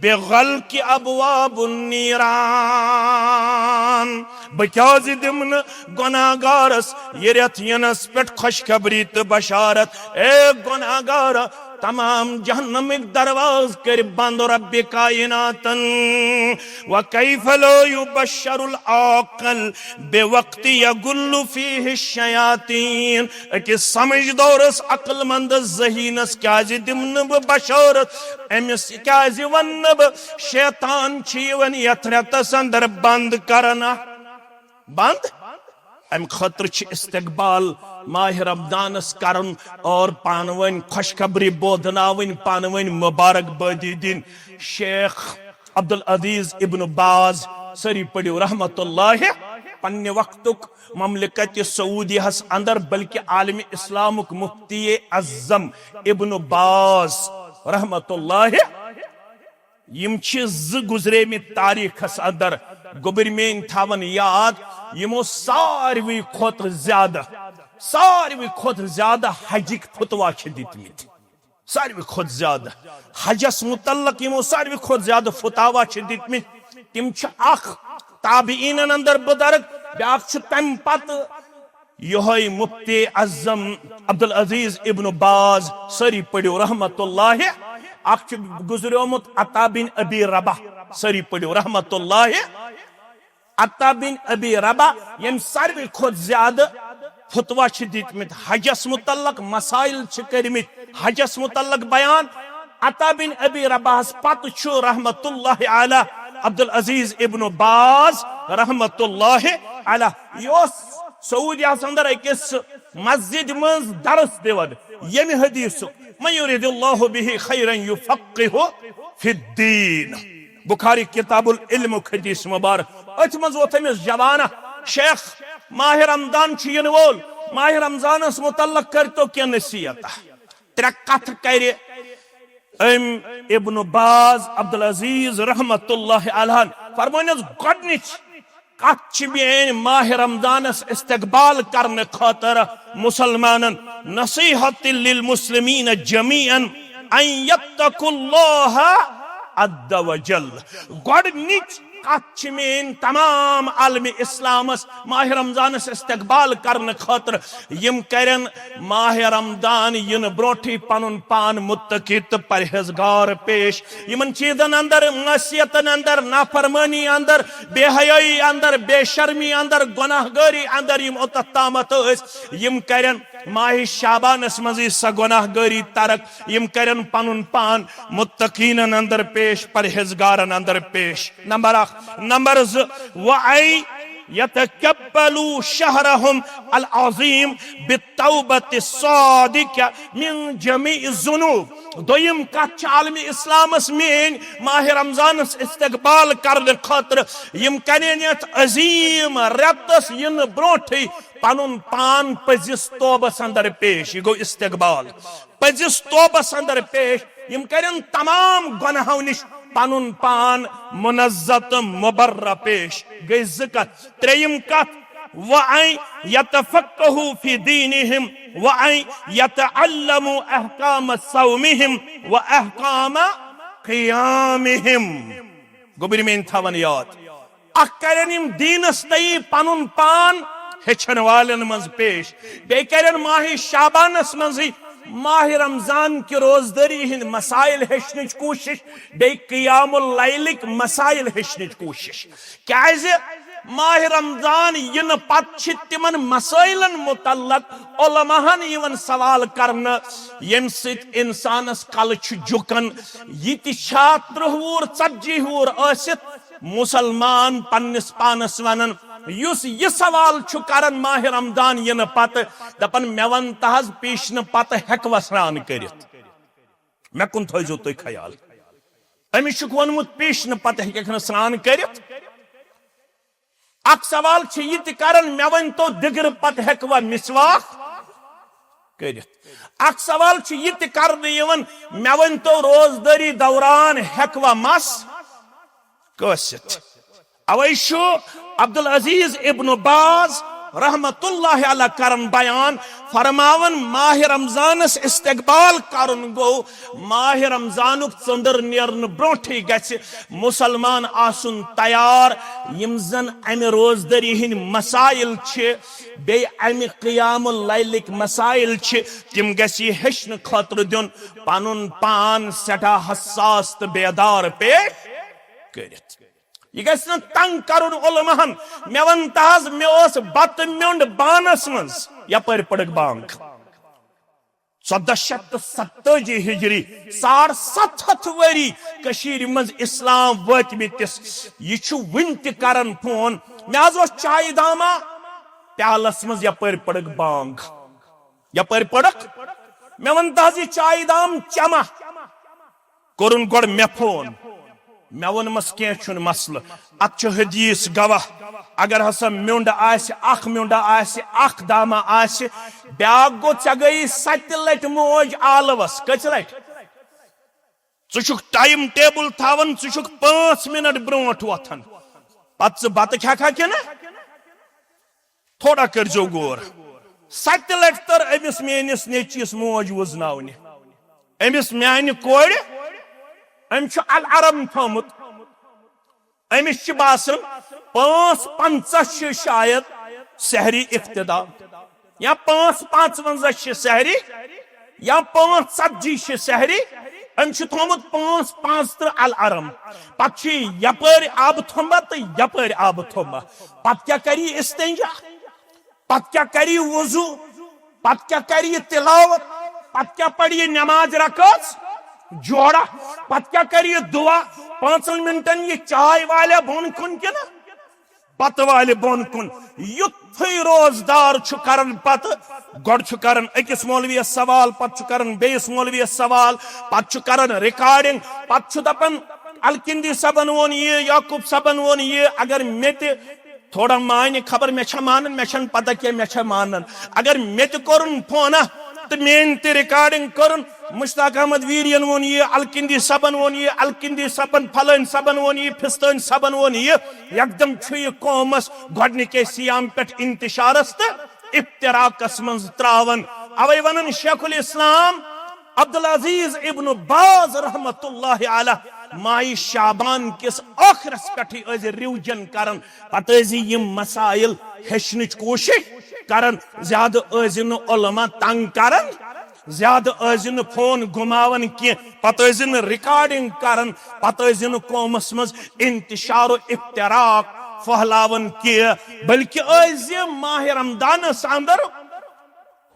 بغلق ابواب النیران۔ بہٕ کیازِ دِمہٕ نہٕ گۄناہگارس یہِ رٮ۪تھ یِنس پٮ۪ٹھ خۄشخبری تہٕ بشارت؟ اے گۄناہگار، تمام جہنمٕکۍ دروازٕ کٔرۍ بند رب کائناتن۔ وکیف لا یبشر العاقل بوقت یغل فیہ الشیاطین۔ أکِس سمجھدارس، عقل مندس، ذہینس کیازِ دِمہٕ نہٕ بہٕ بشارت؟ أمِس کیازِ ونہٕ نہٕ بہٕ شیطان چھِ یِوان یتھ رٮ۪تس اندر بند کرنہٕ؟ بند۔ امہِ خٲطرٕ چھِ استقبال ماہِ رمضانس کرُن اور پانہٕ ؤنۍ خۄشخبری بوزناوٕنۍ، پانہٕ ؤنۍ مبارک بٲدی دِنۍ۔ شیخ عبدالعزیز ابن باز، سٲری پٔرِو رحمت اللہ، پننہِ وقتُک مملکت سعودیہس اندر بلکہ عالم اسلامُک مفتی اعظم ابن باز رحمت اللہ، یِم چھِ زٕ گُزریمٕتۍ تاریخس اندر، گوٚبٕرۍ میٲنۍ تھاوان یاد، یِمو ساروی کھۄتہٕ زیادٕ، ساروی کھۄتہٕ زیادٕ حجٕکۍ فتوا چھِ دِتمٕتۍ۔ ساروی کھۄتہٕ زیادٕ حجس متعلق یِمو ساروی کھۄتہٕ زیادٕ فتوا چھِ دِتمٕتۍ، تِم چھِ اکھ تابعینن اندر بُزرگ، بیاکھ چھُ تمہِ پتہٕ یِہوٚے مفتی اعظم عبدالعزیز ابن باز، سٲری پٔرِو رحمت اللہ، اکھ چھُ گُزریومُت عطا بن ابی رباح، سٲری پٔرِو رحمت اللہ۔ عطا بن ابی رباح، ییٚمۍ ساروی کھۄتہٕ زیادٕ فتوا چھِ دِتمٕتۍ، حجس متعلق مسائل چھِ کٔرمٕتۍ، حجس متعلق بیان۔ عطا بن ابی رباحس پتہٕ چھُ رحمت اللہ علیہ عبدالعزیز ابن باز رحمت اللہ علیہ، یہِ اوس سعودیہس اندر أکِس مسجد منٛز درس دِوان ییٚمہِ حدیثُک، "من یرید اللہ بہ خیرا یفقہہ فی الدین"۔ بخاری کتاب العلم حدیث مبارک۔ أتھۍ منٛز ووت أمِس جوانہ شیخ، ماہ رمضان چھُ یِنہٕ وول، ماہ رمضانس متعلق کٔرۍتو کینٛہہ نصیحت۔ ترٛےٚ کتھٕ کرِ أمۍ ابن باز عبدالعزیز رحمت اللہ علیہ۔ فرمٲنِس، گۄڈنِچ کتھ چھِ میٲنۍ ماہ رمضانس استقبال کرنہٕ خٲطرٕ مسلمانن، نصیحت للمسلمین جمیعا ان یتقوا اللہ عز وجل۔ گۄڈنِچ کتھ چھِ میٲنۍ تمام عالم اسلامس ماہ رمضانس استقبال کرنہٕ خٲطرٕ، یِم کرن ماہ رمضان یِنہٕ برونٹھٕے پنُن پان متقی تہٕ پرہیزگار پیش۔ یِمن چیزن اندر، معصیتن اندر، نافرمٲنی اندر، بے حیٲیی اندر، بے شرمی اندر، گناہ گٲری اندر یِم اوٚتتھ تامتھ ٲسۍ، یِم کرن ماہ شعبانس منٛزٕے سۄ گناہ گٲری ترک، یِم کرن پنُن پان متقینن اندر پیش، پرہیزگارن اندر پیش۔ نمبر اکھ۔ نمبر زٕ، وَأَن يَتَقَبَّلُوا شَهْرَهُمْ الْعَظِيمَ بِالتَّوْبَةِ الصَّادِقَةِ مِنْ جَمِيعِ الذُّنُوبِ۔ دوٚیِم کتھ چھِ عالمِ اسلامس میٲنۍ ماہ رمضانس استقبال کرنہٕ خٲطرٕ، یِم کرن یتھ عظیم رٮ۪تس یِنہٕ برونٹھٕے پنُن پان پٔزِس توبس اندر پیش۔ یہِ گوٚو استقبال۔ پٔزِس توبس اندر پیش۔ یِم کرن تمام گۄناہو نِش پنُن پان منزہ تہٕ مبرہ پیش۔ گٔے زٕ کتھ۔ ترٛیٚیِم کتھ، وَأَن يَتَفَقَّهُوا فِي دِينِهِمْ وَأَن يَتَعَلَّمُوا أَحْكَامَ صَوْمِهِمْ وَأَحْكَامَ قِيَامِهِمْ۔ گوٚبرۍ میٲنۍ تھاوان یاد، اکھ کرن یِم دیٖنس تئی پنُن پان ہیٚچھن والٮ۪ن منٛز پیش، بیٚیہِ کرن ماہ شعبانس منٛزٕے ماہ رمضان کہِ روزدٲری ہٕنٛدۍ مسائل ہیٚچھنٕچ کوٗشش، بیٚیہِ قیام اللیلٕکۍ مسائل ہیٚچھنٕچ کوٗشش۔ کیازِ ماہ رمضان یِنہٕ پتہٕ چھِ تِمن مسائلن متعلق علماہن یِوان سوال کرنہٕ، ییٚمہِ سۭتۍ انسانس کلہٕ چھُ جُکان۔ یہِ تہِ چھا ترٕٛہ وُہُر، ژتجی وُہُر ٲسِتھ مسلمان پننِس پانس ونان، یُس یہِ سوال چھُ کران ماہ رمضان یِنہٕ پتہٕ، دپان، "مےٚ ون تہ حظ، پیشنہٕ پتہٕ ہیکوا سران کٔرِتھ؟ مےٚ کُن تھٲیزیو تُہۍ خیال۔" أمِس چھُکھ ووٚنمُت، پیشنہٕ پتہٕ ہیٚککھ نہٕ سران کٔرِتھ۔ اکھ سوال چھُ یہِ تہِ کران، مےٚ ؤنۍ تو، دِگرٕ پتہٕ ہیٚکوا مسواک کٔرِتھ؟ اکھ سوال چھُ یہِ تہِ کرنہٕ یِوان، مےٚ ؤنۍ تو، روزدٲری دوران ہیٚکوا مس کٲسِتھ؟ اوے چھُ عبدالعزیز ابن باز رحمت اللہ علیہ کران بیان، فرماوان، ماہ رمضانس استقبال کرُن گوٚو ماہ رمضانُک ژٔنٛدٕر نیرنہٕ برونٹھٕے گژھِ مسلمان آسُن تیار۔ یِم زن امہِ روزدٲری ہٕنٛدۍ مسائل چھِ، بیٚیہِ امہِ قیام اللیلٕکۍ مسائل چھِ، تِم گژھِ یہِ ہیٚچھنہٕ خٲطرٕ دیُن پنُن پان سٮ۪ٹھاہ حساس تہٕ بیدار پیش کٔرِتھ۔ یہِ گژھِ نہٕ تنگ کرُن علماہن۔ مےٚ ون تہ حظ، مےٚ اوس بتہٕ میوٚنٛڈ بانس منٛز، یپٲرۍ پٔڑٕکھ بانگ۔ ژۄدہ شیٚتھ تہٕ ستٲجی ہجری، ساڑ ستھ ہتھ ؤری کٔشیٖرِ منٛز اسلام وٲتمٕتِس۔ یہِ چھُ وُنہِ تہِ کران فون، "مےٚ حظ اوس چایہِ داما پیالس منٛز، یپٲرۍ پٔڑٕکھ بانگ، یپٲرۍ پٔڑٕکھ، مےٚ ون تہ حظ، یہِ چایہِ دام چما؟" کوٚرُن گۄڈٕ مےٚ فون، مےٚ ووٚنمس، کینٛہہ چھُنہٕ مسلہٕ، اتھ چھُ حدیث گواہ۔ اگر ہسا میوٚنٛڈ آسہِ، اکھ میوٚنٛڈ آسہِ، اکھ دامہ آسہِ، بیاکھ گوٚو، ژےٚ گٔیی ستہِ لٹہِ موج آلوس۔ کٔژِ لٹہِ؟ ژٕ چھُکھ ٹائم ٹیبل تھاوان، ژٕ چھُکھ پانٛژھ منٹ برونٛٹھ وۄتھان، پتہٕ ژٕ بتہٕ کھٮ۪کھا کِنہٕ؟ تھوڑا کٔرزیو غور۔ ستہِ لٹہِ تر أمِس میٲنِس نیٚچوِس موج وُزناونہِ۔ أمِس میانہِ کورِ، أمۍ چھُ الارم تھوٚمُت۔ أمِس چھِ باسان پانٛژھ پنٛژاہ چھِ شاید سحری افتتاح، یا پانٛژھ پانٛژوَنزاہ چھِ سحری، یا پانٛژھ ژتجی چھِ سحری۔ أمۍ چھُ تھوٚمُت پانٛژھ پانٛژترٕہ الارم۔ پتہٕ چھُ یہِ یپٲرۍ آبہٕ تھوٚمبا تہٕ یپٲرۍ آبہٕ تھوٚمبا۔ پتہٕ کیٛاہ کَرِ یہِ استنجا؟ پتہٕ کیٛاہ کَرِ یہِ وضو؟ پتہٕ کیٛاہ کَرِ یہِ تلاوت؟ پتہٕ کیٛاہ پَرِ یہِ نماز رکٲژ جوڑا؟ پتہٕ کیٛاہ کَرِ یہِ دعا؟ پانٛژن منٹن یہِ چاے والیا بۄن کُن کِنہٕ بتہٕ والہِ بۄن کُن؟ یُتھُے روزدار چھُ کران، پتہٕ گۄڈٕ چھُ کران أکِس مولویَس سوال، پتہٕ چھُ کران بیٚیِس مولویَس سوال، پتہٕ چھُ کران ریکارڈنگ، پتہٕ چھُ دپان، الکندی صٲبن ووٚن یہِ، یعقوب صٲبن ووٚن یہِ۔ اگر مےٚ تہِ تھوڑا مانہِ خبر، مےٚ چھا مانان، مےٚ چھَنہٕ پتہ کینٛہہ مےٚ چھا مانان۔ اگر مےٚ تہِ کوٚرُن فونہ تہٕ میٲنۍ تہِ ریکارڈنگ کٔرٕن، مشتاق احمد ویرین ووٚن یہِ، الکندی صٲبن ووٚن یہِ، الکندی صٲبن، فلٲنۍ صٲبن ووٚن یہِ، فستٲنۍ صٲبن ووٚن یہِ، یکدم چھُ یہِ قومس گۄڈنِکے سیام پٮ۪ٹھ انتشارس تہٕ افتراقس منٛز تراوان۔ اوے ونان شیخ الاسلام عبدالعزیز ابن باز رحمت اللہ علیہ ماہِ شعبان کِس ٲخرس پٮ۪ٹھٕے ٲسۍ ریوجن کران، پتہٕ ٲسۍ یِم مسائل ہیٚچھنٕچ کوٗشش کران، زیادٕ ٲسۍ نہٕ علماء تنگ کران، زیادٕ ٲسۍ نہٕ فون گُماوان کینٛہہ، پتہٕ ٲسۍ نہٕ ریکارڈنگ کران، پتہٕ ٲسۍ نہٕ قومس منٛز انتشار و افتراق پھہلاوان کینٛہہ، بلکہ ٲسۍ ماہِ رمضانس اندر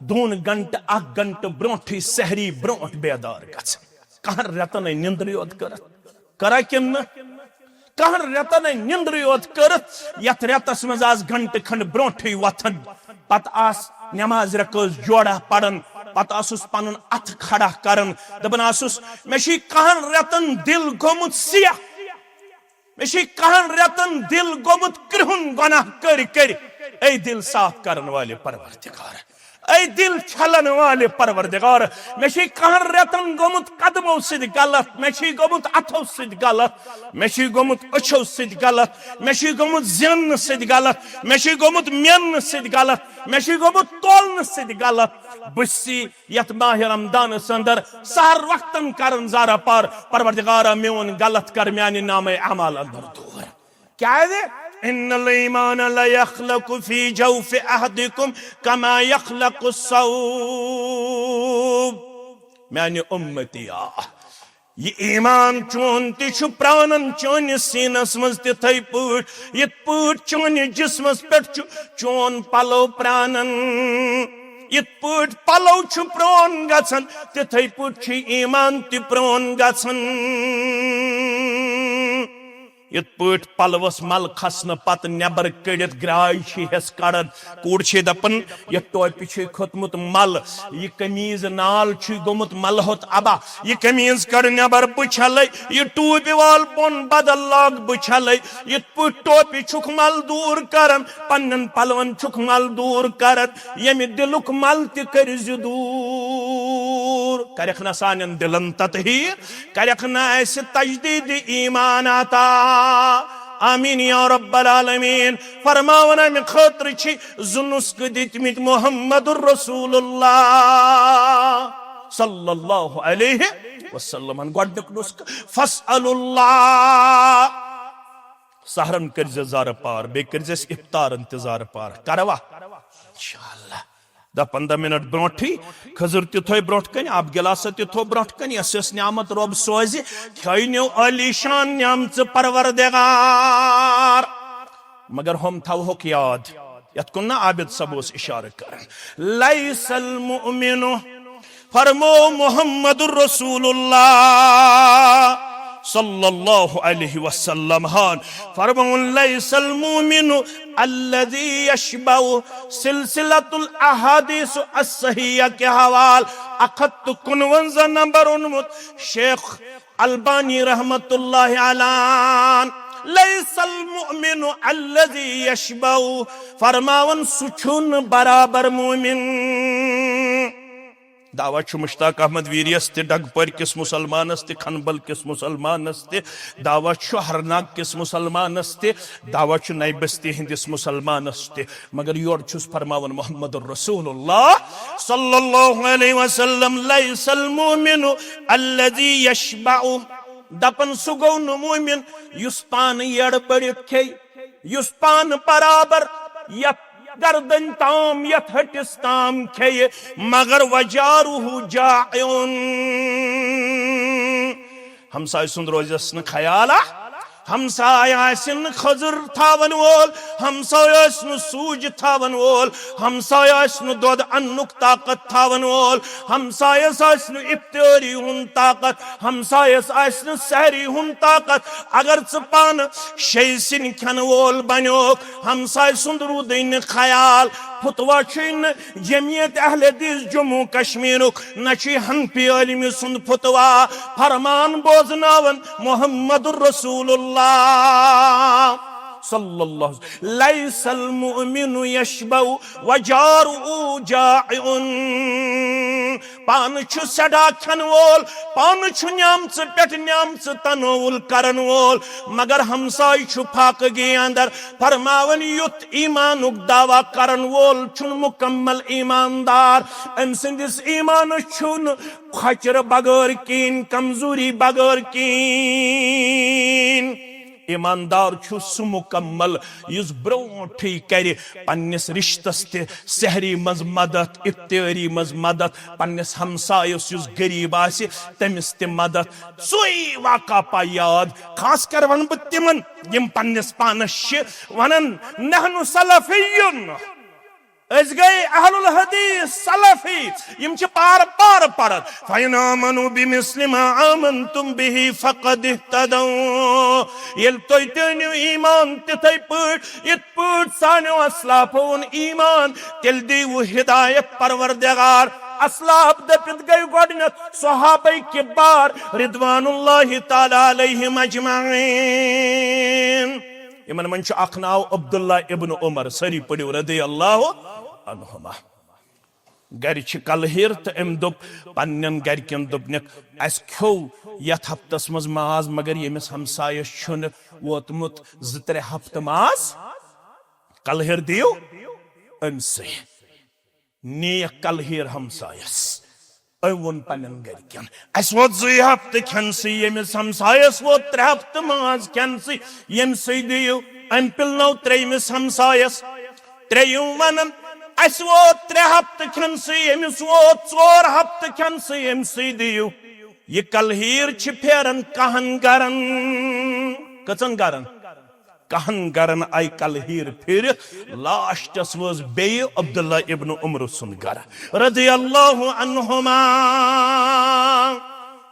دۄن گھنٹہٕ، اکھ گھنٹہٕ برونٹھٕے سحری برونٹھ بیدار گژھان۔ کہن رٮ۪تن ہے نِندرٕے یوت کٔرتھ۔ کرا کِنہٕ نہٕ؟ کہن رٮ۪تن ہے نِندرٕے یوت کٔرتھ، یتھ رٮ۪تس منٛز آز گھنٹہٕ کھنڈ برونٹھٕے وۄتھان، پتہٕ آس نماز رکٲژ جوڑا پران، پتہٕ آسُس پنُن اتھٕ کھڑا کران، دپان آسُس، مےٚ چھُے کہن رٮ۪تن دل گوٚمُت سیاہ۔ مےٚ چھُے کہن رٮ۪تن دل گوٚمُت کرٛہُن گۄناہ کٔرۍ کٔرۍ۔ اے دل صاف کرن والے پروردگار، اے دل چھلن والے پروردگار، مےٚ چھُے کہن رٮ۪تن گوٚمُت قدمو سۭتۍ غلط، مےٚ چھُے گوٚمُت اتھو سۭتۍ غلط، مےٚ چھُے گوٚمُت أچھو سۭتۍ غلط، مےٚ چھُے گوٚمُت زیننہٕ سۭتۍ غلط، مےٚ چھُے گوٚمُت میننہٕ سۭتۍ غلط، مےٚ چھُے گوٚمُت تولنہٕ سۭتۍ غلط۔ بہٕ چھُسی یتھ ماہِ رمضانس اندر سحر وقتن کرن زارہ پار، پروردگارا میون غلط کر میانہِ نامہ اعمال اندر دور۔ کیازِ؟ ان الایمان لیخلق فی جوف احدکم کما یخلق الثوب۔ میانہِ امتی آ، یہِ ایمان چون تہِ چھُ پرانن چٲنِس سیٖنس منٛز تِتھے پٲٹھۍ، یِتھ پٲٹھۍ چٲنِس جسمس پٮ۪ٹھ چھُ چون پلو پرانن۔ یِتھ پٲٹھۍ پلو چھُ پرون گژھان، تِتھے پٲٹھۍ چھُ ایمان تہِ پرون گژھان۔ یِتھ پٲٹھۍ پلوس مل کھسنہٕ پتہٕ نٮ۪بر کٔڑِتھ گراے چھِ ہٮ۪س کڑان، کوٗر چھِ دپان، یہِ ٹوپہِ چھُ کھوٚتمُت مل، یہِ قمیٖض نال چھُ گوٚمُت ملہٕ ہوٚت ابا، یہِ قمیٖض کڑ نٮ۪بر بہٕ چھلے، یہِ ٹوپہِ وال بۄن بدل لاگ بہٕ چھلے۔ یِتھ پٲٹھۍ ٹوپہِ چھُکھ مل دوٗر کران، پننٮ۪ن پلون چھُکھ مل دوٗر کران، ییٚمہِ دِلُک مل تہِ کٔرۍ زِ دوٗر۔ کرکھ نہ سانٮ۪ن دِلن تطہیٖر، کرکھ نہ اسہِ تجدید ایمان عطا۔ آمین یا رب العالمین۔ فرماوان امہِ خٲطرٕ چھِ زٕ نسخہٕ دِتمٕتۍ محمد رسول اللہ صلی اللہ علیہ وسلم۔ گۄڈنیُک نسخہٕ، فاسأل اللہ۔ سحرن کٔرزِ زارٕ پار، بیٚیہِ کٔرزِ اسہِ افطارن تہِ زارٕ پار۔ کروا؟ انشاءاللہ۔ دہ پندہ منٹ برونٹھٕے خضر تہِ تھوٚو برونٹھ کنہِ، آب گلاسہ تہِ تھوٚو برونٹھ کنہِ، یۄس یۄس نعمت رۄب سوزِ، کھیٲنیو عالی شان نعمژٕ پروردگار۔ مگر ہُم تھاوہوکھ یاد، یتھ کُن نہ عابد صٲب اوس اشارٕ کران، لیس المؤمن، فرمو محمد رسول اللہ صلی اللہ علیہ وسلم ہان، فرمون، لیس المؤمن الذي يشبع۔ سلسلۃ الاحادیث الصحیحہ کے حوال اکھ ہتھ تہٕ کُنونزہ نمبر اونمُت شیخ البانی رحمت اللہ علیہ، "لیس المؤمن الذی یشبع"، فرماوان، سُہ چھُنہٕ برابر مومن۔ دعویٰ چھُ مشتاق احمد ویریَس تہِ، ڈگپورِ کِس مُسلمانَس تہِ، کھنبل کِس مُسلمانَس تہِ، دعویٰ چھُ ہرناگ کِس مُسلمانَس تہِ، دعویٰ چھُ نَیہِ بستی ہٕنٛدِس مُسلمانَس تہِ، مگر یورٕ چھُس فرماوان محمد رسول اللہ صلی اللہ علیہ وسلم، "لیس المؤمن الذی یشبع"۔ دپان، سُہ گوٚو نہٕ مومن یُس پانہٕ یٔڑ بٔڑِتھ کھیٚیہِ، یُس پانہٕ برابر یتھ گردن تام، یتھ ہٹس تام کھیٚیہِ، مگر وجارہ جائع۔ ہمسایہِ سُنٛد روزٮ۪س نہٕ خیالا، ہمسایہِ آسہِ نہٕ کھٔزٕر تھاون وول، ہمسایہِ آسہِ نہٕ سوٗجۍ تھاون وول، ہمسایہِ آسہِ نہٕ دۄد اننُک طاقت تھاون وول، ہمسایس آسہِ نہٕ افطٲری ہُنٛد طاقت، ہمسایس آسہِ نہٕ سحری ہُنٛد طاقت۔ اگر ژٕ پانہٕ شیٚیہِ سِنۍ کھٮ۪ن وول بنیوکھ، ہمسایہِ سُنٛد روٗدٕے نہٕ خیال۔ فتویٰ چھُے نہٕ جمعیت اہل حدیث جموں کشمیرُک، نہ چھُے حنفی عالمہِ سُنٛد فتویٰ۔ فرمان بوزناوان محمد رسول اللہ صلی اللہ علیہ وسلم، "لیس المؤمن یشبع وجارہ جائع"۔ پانہٕ چھُ سٮ۪ٹھاہ کھٮ۪ن وول، پانہٕ چھُ نیمژٕ پٮ۪ٹھ نیمژٕ تناول کرن وول، مگر ہمسایہِ چھُ فاقگی اندر۔ فرماوان، یُتھ ایمانُک دعویٰ کرن وول چھُنہٕ مکمل ایماندار۔ أمۍ سٕنٛدِس ایمانس چھُنہٕ کھۄچرٕ بغٲر کِہیٖنۍ، کمزوری بغٲر کِہیٖنۍ۔ ایماندار چھُ سُہ مکمل یُس برونٹھٕے کرِ پننِس رشتس تہِ سحری منٛز مدد، افطٲری منٛز مدد، پننِس ہمسایس یُس غریب آسہِ تٔمِس تہِ مدد۔ سُے واقعہ پاے یاد، خاص کر ونہٕ بہٕ تِمن یِم پننِس پانس چھِ ونان، "نحن سلفیون"، أسۍ گٔے اہل الحدیث سلفی، یِم چھِ پار پار پران۔ "فإن آمنوا بمثل ما آمنتم به فقد اهتدوا"۔ ییٚلہِ تُہۍ تہِ أنِو ایمان تِتھے پٲٹھۍ یِتھ پٲٹھۍ سانیو اسلافو اوٚن ایمان، تیٚلہِ دِیِو ہدایت پروردگار۔ اسلاف دٔپِتھ گٔے گۄڈٕنیتھ صحابہ کبار رضوان اللہ تعالیٰ علیہم اجمعین۔ یِمن منٛز چھُ اکھ ناو عبداللہ ابن عمر، سٲری پٔرِو رضی اللہ عنہما۔ گرِ چھِ کلہٕ ہیٖر تہٕ أمۍ دوٚپ پننٮ۪ن گرِکٮ۪ن، دوٚپنکھ، "اسہِ کھیوٚو یتھ ہفتس منٛز ماز، مگر ییٚمِس ہمسایس چھُنہٕ ووتمُت زٕ ترٛےٚ ہفتہٕ ماز، کلہٕ ہیٖر دِیِو أمۍ سٕے۔" نیک کلہٕ ہیٖر ہمسایس۔ أمۍ ووٚن پننٮ۪ن گرِکٮ۪ن، "اسہِ ووت زٕے ہفتہٕ کھٮ۪نسٕے، ییٚمِس ہمسایس ووت ترٛےٚ ہفتہٕ ماز کھٮ۪نسٕے، ییٚمہِ سۭتۍ دِیِو۔" أمۍ پِلنٲو ترٛیٚیمِس ہمسایس۔ ترٛیٚیِم ونان، "اسہِ ووت ترٛےٚ ہفتہٕ کھٮ۪نسٕے، ییٚمِس ووت ژور ہفتہٕ کھٮ۪نسٕے، ییٚمہِ سۭتۍ دِیِو۔" یہِ کلہٕ ہیٖر چھِ پھیران کہن گرن۔ کٔژن گرن؟ کہن گرن آیہِ کلہٕ ہیٖر پھیٖرِتھ، لاسٹس وٲژ بیٚیہِ عبداللہ ابن عمر سُنٛد گرٕ رضی اللہ عنہما۔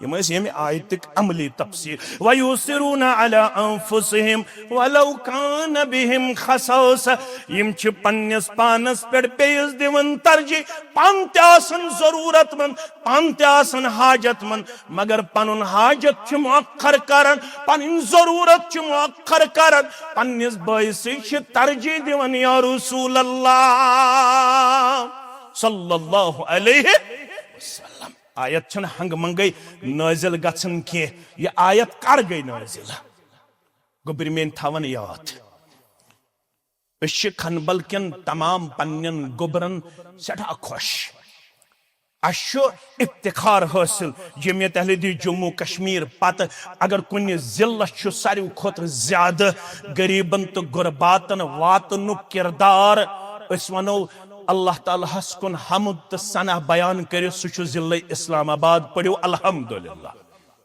یِم ٲسۍ ییٚمہِ آیتٕکۍ عملی تفسیٖر، "وَيُؤْثِرُونَ عَلَىٰ أَنفُسِهِمْ وَلَوْ كَانَ بِهِمْ خَصَاصَةٌ"۔ یِم چھِ پننِس پانس پٮ۪ٹھ بیٚیِس دِوان ترجیح، پانہٕ تہِ آسن ضروٗرت مند، پانہٕ تہِ آسن حاجت مند، مگر پنُن حاجت چھِ مؤخر کران، پنٕنۍ ضروٗرت چھِ مؤخر کران، پننِس بٲیسٕے چھِ ترجیح دِوان، یا رسول اللہ صلی اللہ علیہ وسلم۔ آیت چھنہٕ ہنگہٕ منگے نٲزِل گژھان کینٛہہ۔ یہِ آیت کر گٔے نٲزِل؟ گوٚبرۍ میٲنۍ تھاوان یاد۔ أسۍ چھِ کھنبل کٮ۪ن تمام پننٮ۪ن گوٚبرن سٮ۪ٹھاہ خۄش۔ اسہِ چھُ افتخار حٲصِل، جمعیت اہل حدیث جموں کشمیر پتہٕ اگر کُنہِ ضلعس چھُ ساروی کھۄتہٕ زیادٕ غریبن تہٕ غرباتن واتنُک کردار، أسۍ ونو اللہ تعالیٰ ہس کُن حمد تہٕ ثنا بیان کٔرِتھ، سُہ چھُ ضلع اسلام آباد۔ پٔرِو الحمدللہ،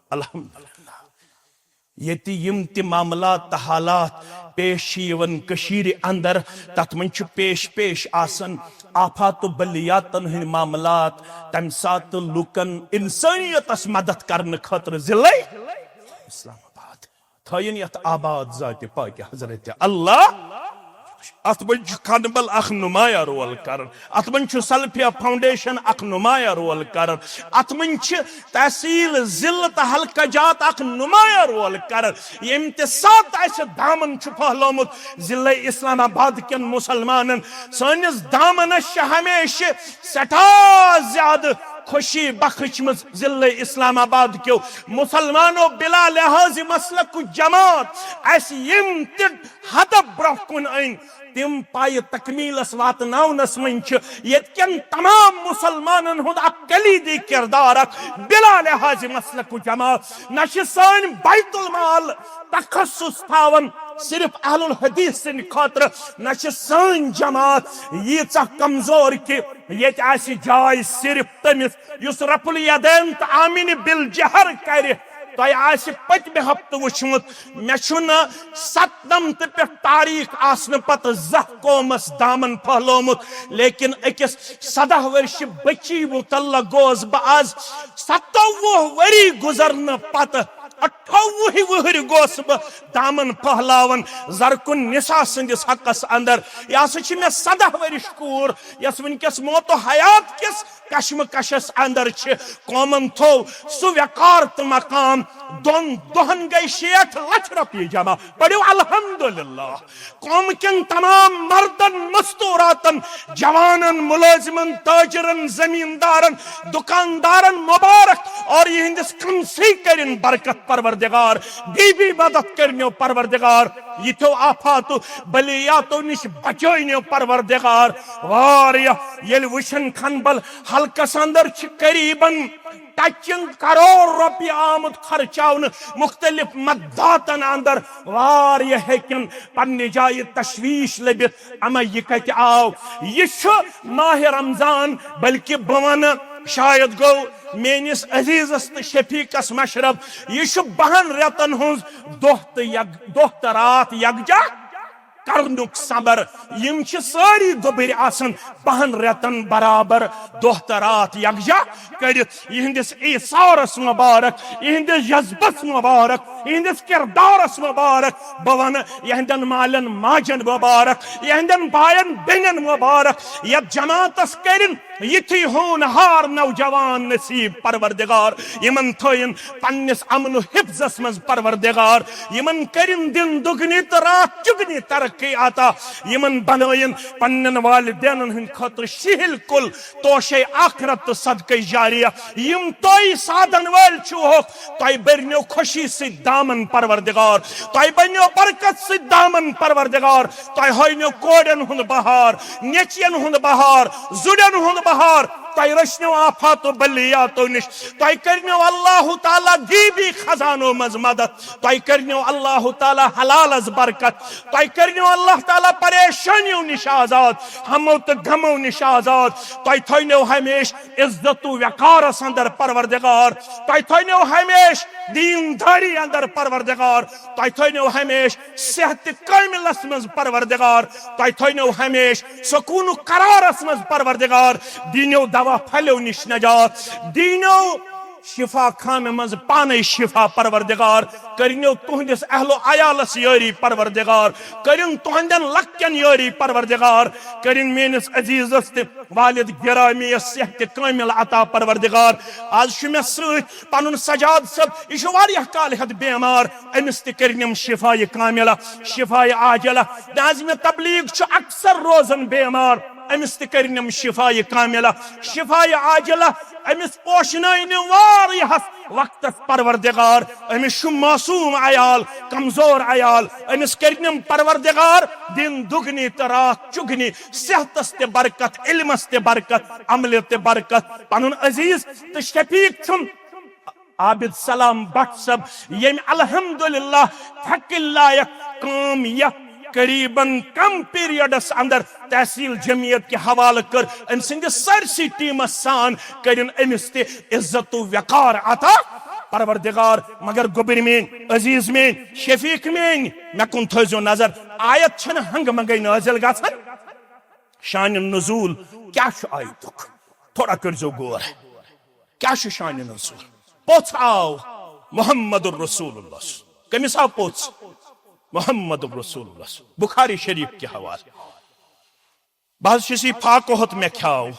الحمدللہ۔ ییٚتہِ یِم تہِ معاملات تہٕ حالات پیش چھِ یِوان کٔشیٖرِ اندر، تتھ منٛز چھُ پیش پیش آسان آفات و بلیاتن ہٕنٛدۍ معاملات، تمہِ ساتہٕ لُکن انسٲنیتس مدد کرنہٕ خٲطرٕ ضلعے اسلام آباد۔ تھٲیِن یتھ آباد ذاتِ پاکِ حضرت اللہ۔ اتھ منٛز چھُ کھنبل اکھ نمایاں رول کران، اتھ منٛز چھُ سلفیہ فاؤنڈیشن اکھ نمایاں رول کران، اتھ منٛز چھِ تحصیل ضلع تہٕ حلقہ جات اکھ نمایاں رول کران۔ ییٚمہِ تہِ ساتہٕ اسہِ دامن چھُ پھٔہلومُت ضلع اسلام آباد کٮ۪ن مسلمانن، سٲنِس دامنس چھِ ہمیشہِ سٮ۪ٹھاہ زیادٕ خوشی بخشمٕژ ضلع اسلام آباد کیو مسلمانو۔ بلا لحاظ مسلک و جماعت اسہِ یِم تہِ ہدف برونٛہہ کُن أنۍ، تِم پایہِ تکمیلس واتناونس منٛز چھِ ییٚتہِ کٮ۪ن تمام مسلمانن ہُنٛد اکھ کلیدی کردار، اکھ بلا لحاظ مسلک و جماعت۔ نہ چھِ سٲنۍ بیت المال تخصص تھاوان صرف اہل الحدیث سٕنٛدِ خٲطرٕ، نہ چھِ سٲنۍ جماعت ییٖژاہ کمزور کہِ ییٚتہِ آسہِ جاے صرف تٔمِس یُس رفع الیدین تہٕ آمین بالجہر کرِ۔ تۄہہِ آسہِ پٔتمہِ ہفتہٕ وُچھمُت، مےٚ چھُنہٕ ستنمتہٕ پٮ۪ٹھ تاریخ آسنہٕ پتہٕ زانٛہہ قومس دامن پھٔہلومُت، لیکن أکِس سداہ ؤرشہِ بچی متعلق گوس بہٕ آز۔ ستووُہ ؤری گُزرنہٕ پتہٕ، اَٹھووُہ وُہٕرۍ گوس بہٕ دامن پھٔہلاوان زرکُن نساء سٕنٛدِس حقس اندر۔ یہِ ہسا چھِ مےٚ سداہ ؤرِش کوٗر، یۄس وٕنکیٚس موت و حیات کِس کشمکشس اندر چھِ۔ قومن تھوو سُہ وقار تہٕ مقام۔ دۄن دۄہن گٔے شیٹھ لچھ رۄپیہِ جمع۔ پٔرِو الحمدللہ۔ قوم کٮ۪ن تمام مردن، مستوراتن، جوانن، ملٲزمن، تاجرن، زمیندارن، دکاندارن مبارک، اور یِہنٛدِس کمسٕے کٔرِن برکت پروردگار، بی بی مدد کٔرنیو پروردگار، یِتھیو آفاتو بلیاتو نِش بچٲونیو پروردگار۔ واریاہ ییٚلہِ وٕچھن کھنبل حلقس اندر چھِ قریباً ٹچنگ کرور رۄپیہِ آمُت خرچاونہٕ مختلف مداتن اندر، واریاہ ہیٚکن پننہِ جایہِ تشویش لٔبِتھ، اما یہِ کتہِ آو؟ یہِ چھُ ماہِ رمضان، بلکہِ بہٕ ونہٕ شاید گوٚو میٲنِس عزیزس تہٕ شفیقس مشرف، یہِ چھُ بہن رٮ۪تن ہٕنٛز دۄہ تہٕ یک-، دۄہ تہٕ راتھ یکجا کرنُک صبر۔ یِم چھِ سٲری گوٚبٕرۍ آسان بہن رٮ۪تن برابر دۄہ تہٕ راتھ یکجا کٔرِتھ۔ یِہنٛدِس ایثارس مبارک، یِہنٛدِس جذبس مبارک، یِہنٛدِس کردارس مبارک۔ بہٕ ونہٕ یِہنٛدٮ۪ن مالٮ۪ن ماجن مبارک، یِہنٛدٮ۪ن باین بیٚنٮ۪ن مبارک۔ یتھ جماعتس کٔرِن یِتھی ہونہار نوجوان نصیب پروردگار، یِمن تھٲیِن پننِس امن و حفظس منٛز پروردگار، یِمن کٔرِن دِن دُگنی تہٕ راتھ چُگنی ترقی عطا، یِمن بنٲیِن پننٮ۪ن والدینن ہٕنٛدِ خٲطرٕ شِہِل کُل توشے آخرت تہٕ صدقے جاریہ۔ یِم تۄہہِ سادن وٲلۍ چھِو ہوکھ، تۄہہِ بٔرنیو خوشی سۭتۍ دامن پروردگار، تۄہہِ بٔرنیو برکت سۭتۍ دامن پروردگار، تۄہہِ ہٲینیو کورٮ۪ن ہُنٛد بہار، نیٚچوٮ۪ن ہُنٛد بہار، زُرٮ۪ن ہُنٛد بہار، تۄہہِ رٔچھنیو آفاتو بلیاتو نِش، تۄہہِ کٔرنیو اللہ تعالیٰ غیبی خزانو منٛز مدد، تۄہہِ کٔرنیو اللہ تعالیٰ حلالس برکت، تۄہہِ کٔرنیو اللہ تعالیٰ پریشٲنیو نِش آزاد، ہمو تہٕ غمو نِش آزاد، تۄہہِ تھٲینیو ہمیشہِ عزت و وقارس اندر پروردگار، تۄہہِ تھٲینیو ہمیشہِ دینداری اندر پروردگار، تۄہہِ تھٲینیو ہمیشہِ صحت کاملس منٛز پروردگار، تۄہہِ تھٲینیو ہمیشہِ سکوٗن و قرارس منٛز پروردگار، دیٖنیو دوا پھلیو نِش نجات، دیٖنیو شفا خانہٕ منٛز پانے شفا پروردگار، کٔرِنیو تُہنٛدِس اہل و عیالس یٲری پروردگار، کٔرِن تُہنٛدٮ۪ن لۄکٹٮ۪ن یٲری پروردگار، کٔرِن میٲنِس عزیزس تہِ والد گرامی یس صحت کامل عطا پروردگار۔ آز چھُ مےٚ سۭتۍ پنُن سجاد صٲب، یہِ چھُ واریاہ کالہِ ہٮ۪تھ بیمار، أمِس تہِ کٔرِنم شفایہِ کاملہ، شفایہِ عاجلہ۔ ناظمِ تبلیغ چھُ اکثر روزان بیمار، أمِس تہِ کٔرِنم شفایہِ کاملہ، شفایہِ عاجلہ۔ أمِس پوشنٲینہِ واریاہس وقتس پروردگار۔ أمِس چھُ معصوم عیال، کمزور عیال، أمِس کٔرِنم پروردگار دِن دُگنی تہٕ راتھ چُگنی، صحتس تہِ برکت، علمس تہِ برکت، عملہِ تہِ برکت۔ پنُن عزیز تہٕ شفیق چھُم عابد سلام بٹ صٲب، ییٚمۍ الحمدللہ تھکٕنۍ لایق کٲم یتھ قریباً کم پیریڈس اندر تحصیل جمعیت کہِ حوالہٕ کٔر، أمۍ سٕنٛدِ سٲرسٕے ٹیمس سان کٔرِن أمِس تہِ عزت و وقار عطا پروردگار۔ مگر گوٚبٕرۍ میٲنۍ، عزیز میٲنۍ، شفیق میٲنۍ، مےٚ کُن تھٲیزیو نظر، آیت چھنہٕ ہنگہٕ منگے نٲزِل گژھان۔ شانِ نزول کیٛاہ چھُ آیتُک؟ تھوڑا کٔرزیو غور۔ کیٛاہ چھُ شانِ نزول؟ پوٚژھ آو محمد رسول اللہ۔ کٔمِس آو پوٚژھ؟ محمد رسول اللہ، بخاری شریف کہِ حوالہٕ۔ بہٕ حظ چھُس یہِ فاقہٕ ہیوٚت مےٚ کھیاو۔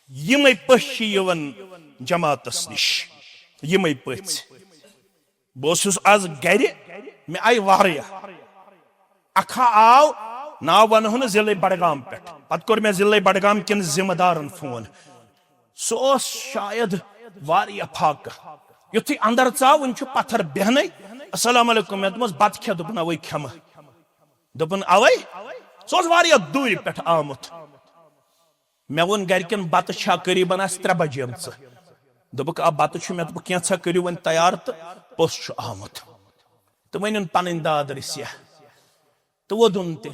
یِمے پٔژھۍ چھِ یِوان جماعتس نِش، یِمے پٔژھۍ۔ بہٕ اوسُس از گرِ، مےٚ آیہِ واریاہ۔ اکھا آو، ناو ونہو نہٕ، ضلعے بڈگام پٮ۪ٹھ۔ پتہٕ کوٚر مےٚ ضلعے بڈگام کٮ۪ن ذمہٕ دارن فون۔ سُہ اوس شاید واریاہ فاقہٕ۔ یُتھُے اندر ژاو، وُنہِ چھُ پتھر بیہنے۔ السلام علیکم، مےٚ دوٚپمس، بتہٕ کھےٚ؟ دوٚپُن، اوے کھٮ۪مہٕ۔ دوٚپُن، اوے؟ سُہ اوس واریاہ دوٗرِ پٮ۪ٹھ آمُت۔ مےٚ ووٚن گرِکٮ۪ن، بتہٕ چھا قریباً آسہِ ترٛےٚ بجے یِم ژٕ۔ دوٚپُکھ، آ، بتہٕ چھُ۔ مےٚ دوٚپُکھ، کینٛژھا کٔرِو وۄنۍ تیار تہٕ پوٚژھ چھُ آمُت۔ تہٕ وۄنۍ اوٚن پنٕنۍ داد رسیہ تہٕ ووٚدُن تہِ۔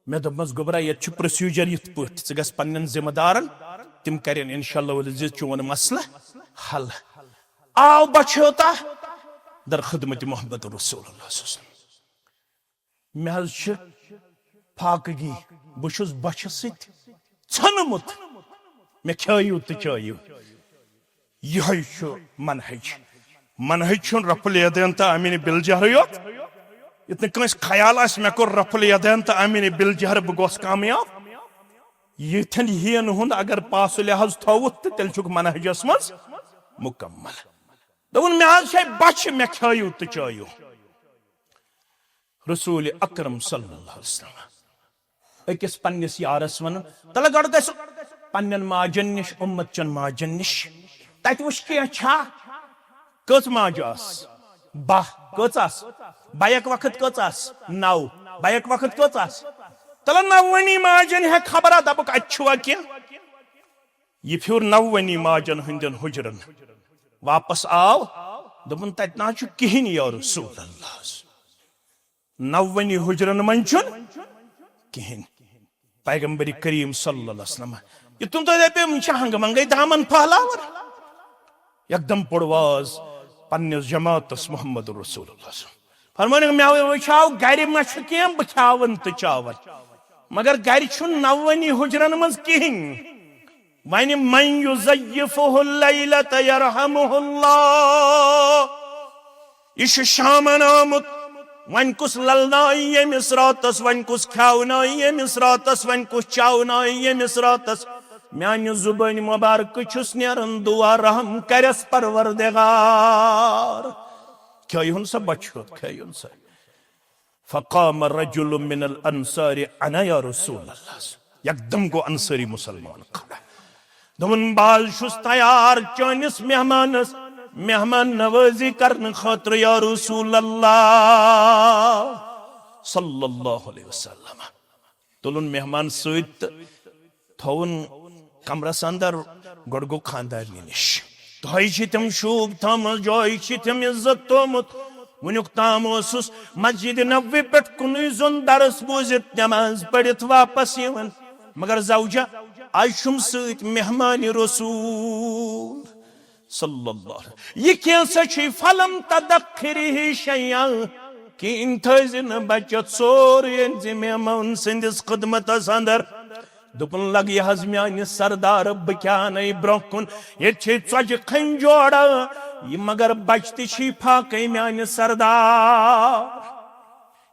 مےٚ دوٚپمَس، گوٚبرا، ییٚتہِ چھُ procedure یِتھ پٲٹھۍ، ژٕ گژھ پننٮ۪ن ذمہٕ دارن، تِم کرن انشاءاللہ ولزِ چون مسلہٕ حل۔ آو بچیو تا در خدمت محمد رسول اللہ صلی اللہ علیہ وسلم۔ مےٚ حظ چھِ فاقگی، بہٕ چھُس بۄچھِ سۭتۍ ژھنمُت، مےٚ کھیٲیِو تہٕ چٲیِو۔ یِہوٚے چھُ منہج۔ منہج چھُنہٕ رفع الیدین تہٕ آمین بالجہرٕے یوت۔ یُتھ نہٕ کٲنٛسہِ خیال آسہِ، مےٚ کوٚر رفع الیدین تہٕ آمین بالجہر، بہٕ گوس کامیاب۔ یِتھٮ۪ن ہِوٮ۪ن ہُنٛد اگر پاسہٕ لحاظ تھوٚوُتھ، تہٕ تیٚلہِ چھُکھ منہجس منٛز مکمل۔ دوٚپُن، مےٚ حظ چھے بۄچھِ، مےٚ کھیٲیِو تہٕ چٲیِو۔ رسول اکرم صلی اللہ علیہ وسلم أکِس پننِس یارس ونان، تلہٕ گۄڈٕ گژھِ پننٮ۪ن ماجن نِش، اُمت چٮ۪ن ماجن نِش۔ تتہِ وٕچھ کینٛہہ چھا؟ کٔژ ماجہِ آس؟ باہ۔ کٔژ آس؟ بیک وقت کٔژ آس؟ نو۔ بیک وقت کٔژ آس؟ تلہٕ نوونی ماجن ہیٚکھ خبرا، دپُکھ، اتہِ چھُوا کینٛہہ؟ یہِ پھیوٗر نوونی ماجن ہٕنٛدٮ۪ن حُجرن۔ واپس آو، دوٚپُن، تتہِ نہ حظ چھُ کِہیٖنۍ یا رسول اللہ۔ نوونی حُجرن منٛز چھُنہٕ کِہیٖنۍ۔ پیغمبر کریم صلی اللہ علیہ وسلم، یہِ تُم تۄہہِ دپیو، یِم چھِ ہنگہٕ منگے دامن پھہلاوان۔ یکدم پوٚر واز پننِس جماعتس محمد رسول اللہ صلی اللہ علیہ وسلم۔ فرمٲنکھ، مےٚ وٕچھاو گرِ ما چھُ کینٛہہ، بہٕ کھیاون تہٕ چاون، مگر گرِ چھُنہٕ نوونی حُجرن منٛز کِہیٖنۍ۔ وۄنۍ من یضیفہ اللیلۃ یرحمہ اللہ۔ یہِ چھُ شامن آمُت۔ وۄنۍ کُس للنایہِ ییٚمِس راتس، وۄنۍ کُس کھیاونایہِ ییٚمِس راتس، وۄنۍ کُس چاونایہِ ییٚمِس راتس؟ میانہِ زُبٲنۍ مبارکہٕ چھُس نیران دُعا، رحم کرٮ۪س پروردگار۔ کھیٲیہُن سا بچہٕ ہیوٚت، کھیٲیہُن سا۔ فقام رجل من الانصار، انا یا رسول اللہ۔ یکدم گوٚو انصاری مسلمان کھڑا۔ دوٚپُن، بہٕ حظ چھُس تیار چٲنِس مہمانس مہمان نوازی کرنہٕ خٲطرٕ یا رسول اللہ صلی اللہ علیہ وسلم۔ تُلُن مہمان سۭتۍ تہٕ تھووُن کمرس اندر۔ گۄڈٕ گوٚو خاندارنہِ نِش۔ تۄہہِ چھِ تِم شوٗب تھٲومٕژ، جایہِ چھِ تِم عزت تھوومُت۔ وُنیُک تام اوسُس مسجد نبوی پٮ۪ٹھ کُنُے زوٚن درس بوٗزِتھ، نماز پٔرِتھ واپس یِوان، مگر زوجہ، آز چھُم سۭتۍ مہمان رسول صلی اللہ علیہ۔ یہِ کینٛژھا چھُے، فلم تدخری شیئا، کِہیٖنۍ تھٲوزِ نہٕ بچتھ، سورُے أنۍ زِ مہمان سٕنٛدِس خدمتس اندر۔ دوٚپُن، لگ یہِ حظ میانہِ سردار، بہٕ کیٛاہ اَنَے برٛونٛہہ کُن؟ ییٚتہِ چھے ژۄچہِ کھٔنۍ جوڑا، یہِ مگر بچہٕ تہِ چھی فاقے میانہِ سردار۔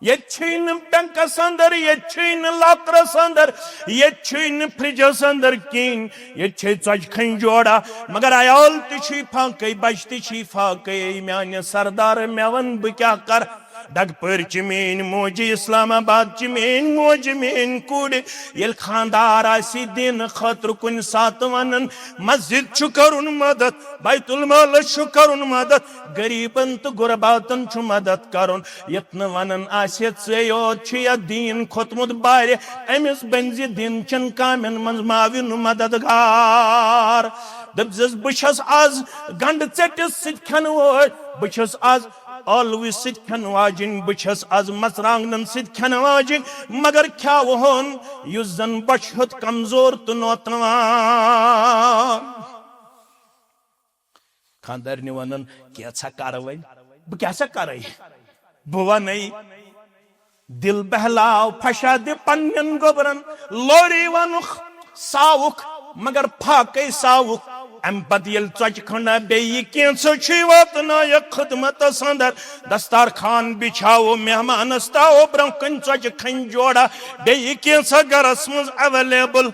ییٚتہِ چھے نہٕ بینکس اندر، ییٚتہِ چھے نہٕ لاکرس اندر، ییٚتہِ چھے نہٕ فرجس اندر کِہیٖنۍ، ییٚتہِ چھے ژۄچہِ کھٔنۍ جوڑا، مگر عیال تہِ چھی فاقے، بچہٕ تہِ چھی فاقے۔ اے میانہِ سردار، مےٚ وَن بہٕ کیٛاہ کر؟ ڈگپٲرۍ چھِ میٲنۍ موجہِ، اسلام آباد چھِ میٲنۍ موجہِ، میٲنۍ کورِ۔ ییٚلہِ خاندار آسہِ دینہٕ خٲطرٕ کُنہِ ساتہٕ ونان، مسجد چھُ کرُن مدد، بیت المالس چھُ کرُن مدد، غریبن تہٕ غرباتن چھُ مدد کرُن۔ یتھ نہٕ ونان آسہِ، ژے یوت چھُ یتھ دین کھوٚتمُت بارِ، أمِس بنزِ دین چٮ۪ن کامٮ۪ن منٛز معاون مددگار۔ دٔپزٮ۪س، بہٕ چھَس از گنڈٕ ژٔٹِس سۭتۍ کھٮ۪نہٕ وٲج، بہٕ چھَس از ٲلوٕ سۭتۍ کھٮ۪ن واجِنۍ، بہٕ چھَس از مرژٕوانٛگنن سۭتۍ کھٮ۪ن واجِنۍ، مگر کھیاوہون یُس زن بۄچھِ ہیوٚت کمزور تہٕ نوتوان۔ خاندارنہِ ونان، کینٛژھا کر وۄنۍ، بہٕ کیٛاہ سا کرے، بہٕ ونے، دل بہلاو پھشا دِ پننٮ۪ن گوبرن، لوری ونُکھ ساوُکھ، مگر فاقے ساوُکھ۔ امہِ پتہٕ ییٚلہِ ژۄچہِ کھنڈا بیٚیہِ کینٛژھا چھُے واتناوکھ خدمتس اندر، دستارخان بِچھاوو، مہمانس تھاوو برونٛہہ کنہِ ژۄچہِ کھنڈ جوڑا، بیٚیہِ کینٛژھا گرس منٛز اویلیبل،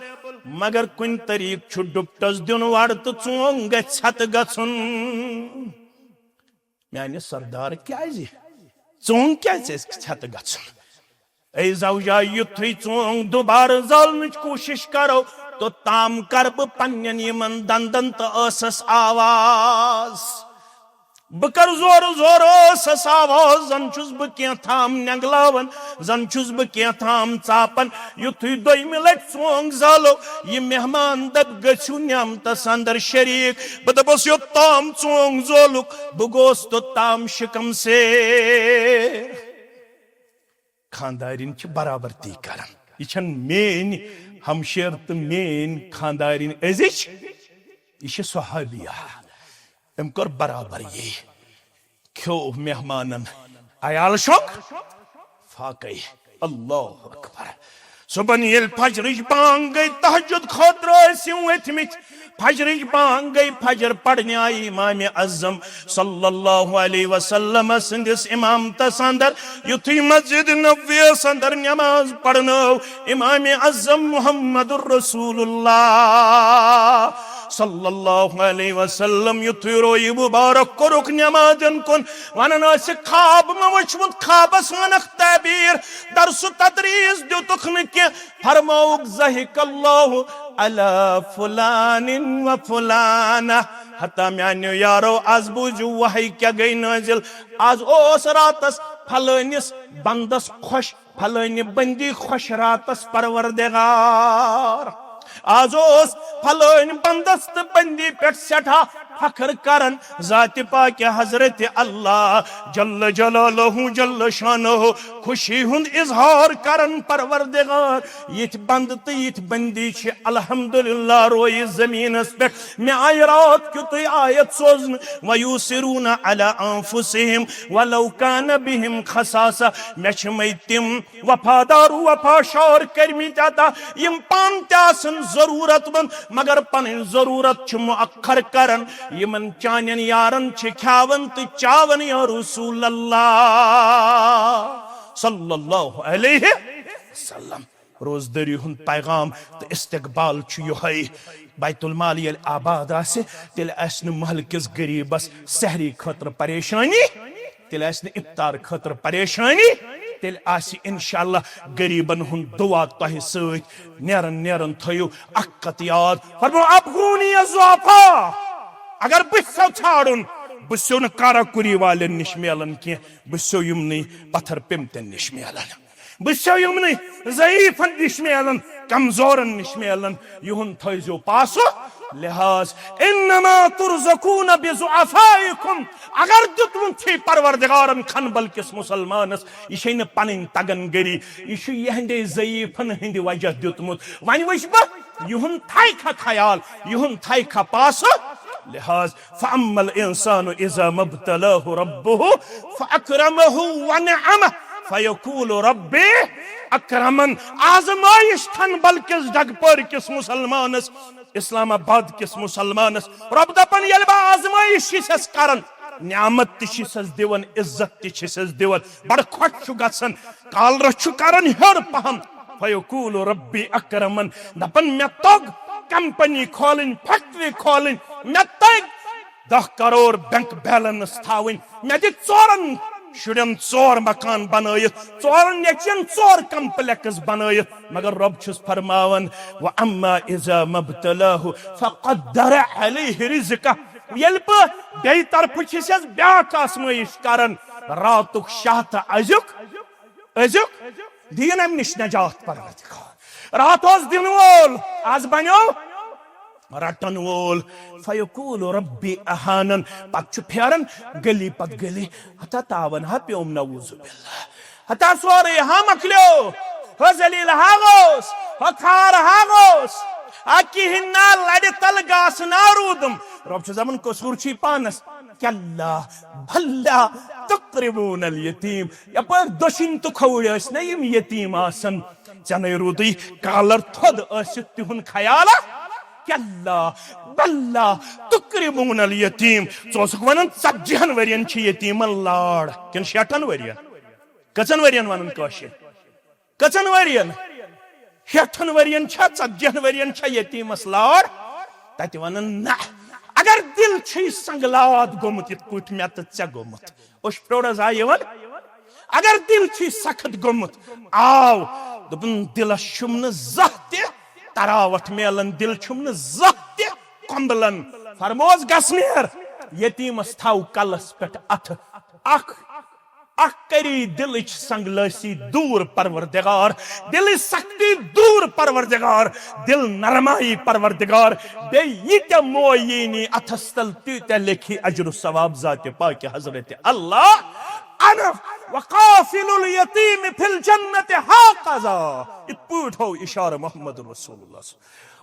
مگر کُنہِ طریقہٕ چھُ ڈُپٹس دیُن وڑ تہٕ ژونگ گژھِ ژھٮ۪تہٕ گژھُن۔ میانہِ سردار، کیازِ؟ ژونگ کیازِ ژےٚ ژھٮ۪تہٕ گژھُن؟ اے زوجا، یُتھُے ژونگ دوبارٕ زالنٕچ کوٗشِش کرو، توٚتام کرٕ بہٕ پننٮ۪ن یِمن دندن تہٕ ٲسس آواز۔ بہٕ کرٕ زورٕ زورٕ ٲسس آواز، زن چھُس بہٕ کینٛہہ تام نینگلاوان، زن چھُس بہٕ کینٛہہ تام ژاپان۔ یُتھُے دوٚیمہِ لٹہِ ژونگ زالو، یہِ مہمان دپہِ، گٔژھِو نعمتس اندر شریک۔ بہٕ دپس، یوٚتام ژونگ زولُکھ، بہٕ گوس توٚتام شکم سیر۔ خاندارِنۍ چھِ برابر تی کران۔ یہِ چھَنہٕ میٲنۍ ہمشیر تہٕ میٲنۍ خاندارِنۍ أزِچ، یہِ چھِ صحابیہ۔ أمۍ کٔر برابر یی۔ کھیوٚو مہمانن عیال شۄنٛگ، فاقے۔ اللہ اکبر۔ صبحن ییٚلہِ فجرٕچ بانگ گٔے، تہجد خٲطرٕ ٲسۍ یِم ؤتھمٕتۍ۔ فجرٕچ بانگ گٔے، فجر پرنہِ آیہِ امام اعظم صلی اللہ علیہ وسلم سٕنٛدِس امامتس اندر۔ یُتھُے مسجد نبویس اندر نماز پرنٲو امام اعظم محمد رسول اللہ صلی اللہ علیہ وسلم، یُتھُے رویہِ مبارک کوٚرُکھ نمازن کُن، ونان ٲسِکھ، خواب مےٚ وُچھمُت، خوابس ونکھ تعبیر، درس و تدریس دیُتکھ نہٕ کینٛہہ، فرمووُکھ، ضحک اللہ علی فلان و فلانہ۔ ہتا میانیو یارو، از بوٗزِو وحی کیٛاہ گٔے نٲزِل۔ از اوس راتس فلٲنِس بندس خۄش، فلٲنہِ بندی خۄش راتس پروردگار۔ از اوس فلٲنۍ بندس تہٕ بندی پٮ۪ٹھ سٮ۪ٹھاہ فخر کران ذاتِ پاکہِ حضرت اللہ جل جلالہ جل شانہ، خوشی ہُنٛد اظہار کران پروردگار۔ یِتھۍ بندٕ تہٕ یِتھۍ بندی چھِ الحمدللہ رویہِ زمینس پٮ۪ٹھ۔ مےٚ آیہِ رات کیُتھُے آیت سوزنہٕ، ویوسرون علی انفسہم ولو کان بہم خصاصہ۔ مےٚ چھِ مٕتۍ تِم وفادار و وفاشار کٔرمٕتۍ عطا، یِم پانہٕ تہِ آسن ضروٗرت مند، مگر پنٕنۍ ضروٗرت چھِ مؤخر کران۔ یِمن چانٮ۪ن یارن چھِ کھیاوان تہٕ چاوان، یا رسول اللہ صلی اللہ علیہ وسلم۔ روزدٲری ہُنٛد پیغام تہٕ استقبال چھُ یِہوٚے۔ بیت المال ییٚلہِ آباد آسہِ، تیٚلہِ آسہِ نہٕ محلہٕ کِس غریٖبس سحری خٲطرٕ پریشٲنی، تیٚلہِ آسہِ نہٕ افطار خٲطرٕ پریشٲنی، تیٚلہِ آسہِ انشاءاللہ غریٖبن ہُنٛد دُعا تۄہہِ سۭتۍ۔ نیران نیران تھٲیِو اکھ کتھ یاد، فرمو، ابغونی الضعفاء۔ اگر بہٕ چھسو ژھانڈُن، بہٕ چھسو نہٕ کارا کُری والٮ۪ن نِش میلان کینٛہہ، بہٕ چھسو یِمنٕے پتھر پیمتٮ۪ن نِش میلان۔ بہٕ چھسو یِمنٕے ضعیفن نِش میلان، کمزورن نِش میلان۔ یِہُنٛد تھٲیزیو پاسہٕ لحاظ۔ انما ترزقون بضعفائکم۔ اگر دیُتمُت چھُے پروردگارن کھن بلکِس مسلمانس، یہِ چھے نہٕ پنٕنۍ تگن گٔری، یہِ چھُ یِہنٛدے ضعیفن ہٕنٛدِ وجہ دیُتمُت۔ وۄنۍ وٕچھ بہٕ یِہُنٛد تھایہِ کھا خیال، یِہُنٛد تھایہِ کھا پاسہٕ لحاظ۔ فاما الانسان اذا ما ابتلاه ربه فاکرمه ونعمه فیقول ربی اکرمن۔ آزمٲیش کھن بلکِس ڈگپٲرۍ کِس مسلمانس، اسلام آباد کِس مسلمانس، رۄب دپان، ییٚلہِ بہٕ آزمٲیش چھِسس کران، نعمت تہِ چھِسس دِوان، عزت تہِ چھِسس دِوان، بڑٕ خۄش چھُ گژھان، کالرس چھُ کران ہیوٚر پہم، فیقول ربی اکرمن، دپان، مےٚ توٚگ کمپنی کھولٕنۍ، فیکٹری کھولٕنۍ، مےٚ توٚگ دَہ کرور بینک بیلنس تھاوٕنۍ، مےٚ دِتۍ ژورن شُرٮ۪ن ژور مکان بنٲیِتھ، ژورن نیٚچوٮ۪ن ژور کمپلیکس بنٲیِتھ، مگر رۄب چھُس فرماوان، واما اذا ما ابتلاه فقدر علیہ رزقہ۔ ییٚلہِ بہٕ بیٚیہِ طرفہٕ چھِسس بیٛاکھ آزمٲیش کران، راتُک شاہ تہٕ أزیُک، أزیُک دِیِن امہِ نِش نجات پروردگار۔ راتھ اوس دِنہٕ وول، از بنیو رٹن وول۔ فیقول ربی اہانن۔ پتہٕ چھُ پھیران گلی پتہٕ گلی، ہتا تاون ہا پیوم، نعوذ باللہ۔ ہتا سورُے ہا مۄکلیو، ہا ذلیل ہا گوس، ہا خار ہا گوس، ہا کِہیٖنۍ نا لرِ تل گاسہٕ نا روٗدُم۔ رۄب چھُ دپان، قصوٗر چھُے پانس۔ کلا بلا تکرمون الیتیم۔ یپٲرۍ دٔچھِنۍ تہٕ کھووٕرۍ ٲسۍ نہ یِم یتیٖم آسان، ژےٚ نے روٗدُے کالر تھوٚد ٲسِتھ تِہُنٛد خیالا؟ کلا بلا تکرمون الیتیم۔ ژٕ اوسُکھ ونان ژتجی ہن ورین چھِ یتیمن لاڑ، کِنہٕ شیٹھن ورین؟ کٔژن ورین ونان کٲشِر؟ کٔژن ورین؟ شیٹھن ورین چھا، ژتجی ہن ورین چھا یتیمس لاڑ؟ تتہِ ونان نہ، اگر دل چھُے سنگلاد گوٚمُت یِتھ پٲٹھۍ مےٚ تہٕ ژےٚ گوٚمُت۔ اوٚش پھیوڑا زا یِوان۔ اگر دل چھُے سخت گوٚمُت، آو، دوٚپُن، دلس چھُم نہٕ زانٛہہ تہِ تراوٹھ میلان، دل چھُم نہٕ زانٛہہ تہِ کۄمبلان۔ فرموس، گژھ نیر، یتیمس تھاو کلس پٮ۪ٹھ اتھٕ۔ اکھ، اکھ کری دلٕچ سنگلٲسی دوٗر پروردگار، دلٕچ سختی دوٗر پروردگار، دل نرمایی پروردگار، بیٚیہِ ییٖتیٛاہ معینی اتھس تل تیٖتیٛاہ لیکھی اجر و ثواب ذاتِ پاک حضرت اللہ۔ انا وقافل الیتیم فی الجنت ہاکذا۔ یِتھ پٲٹھۍ ہوو اشارٕ محمد رسول اللہ۔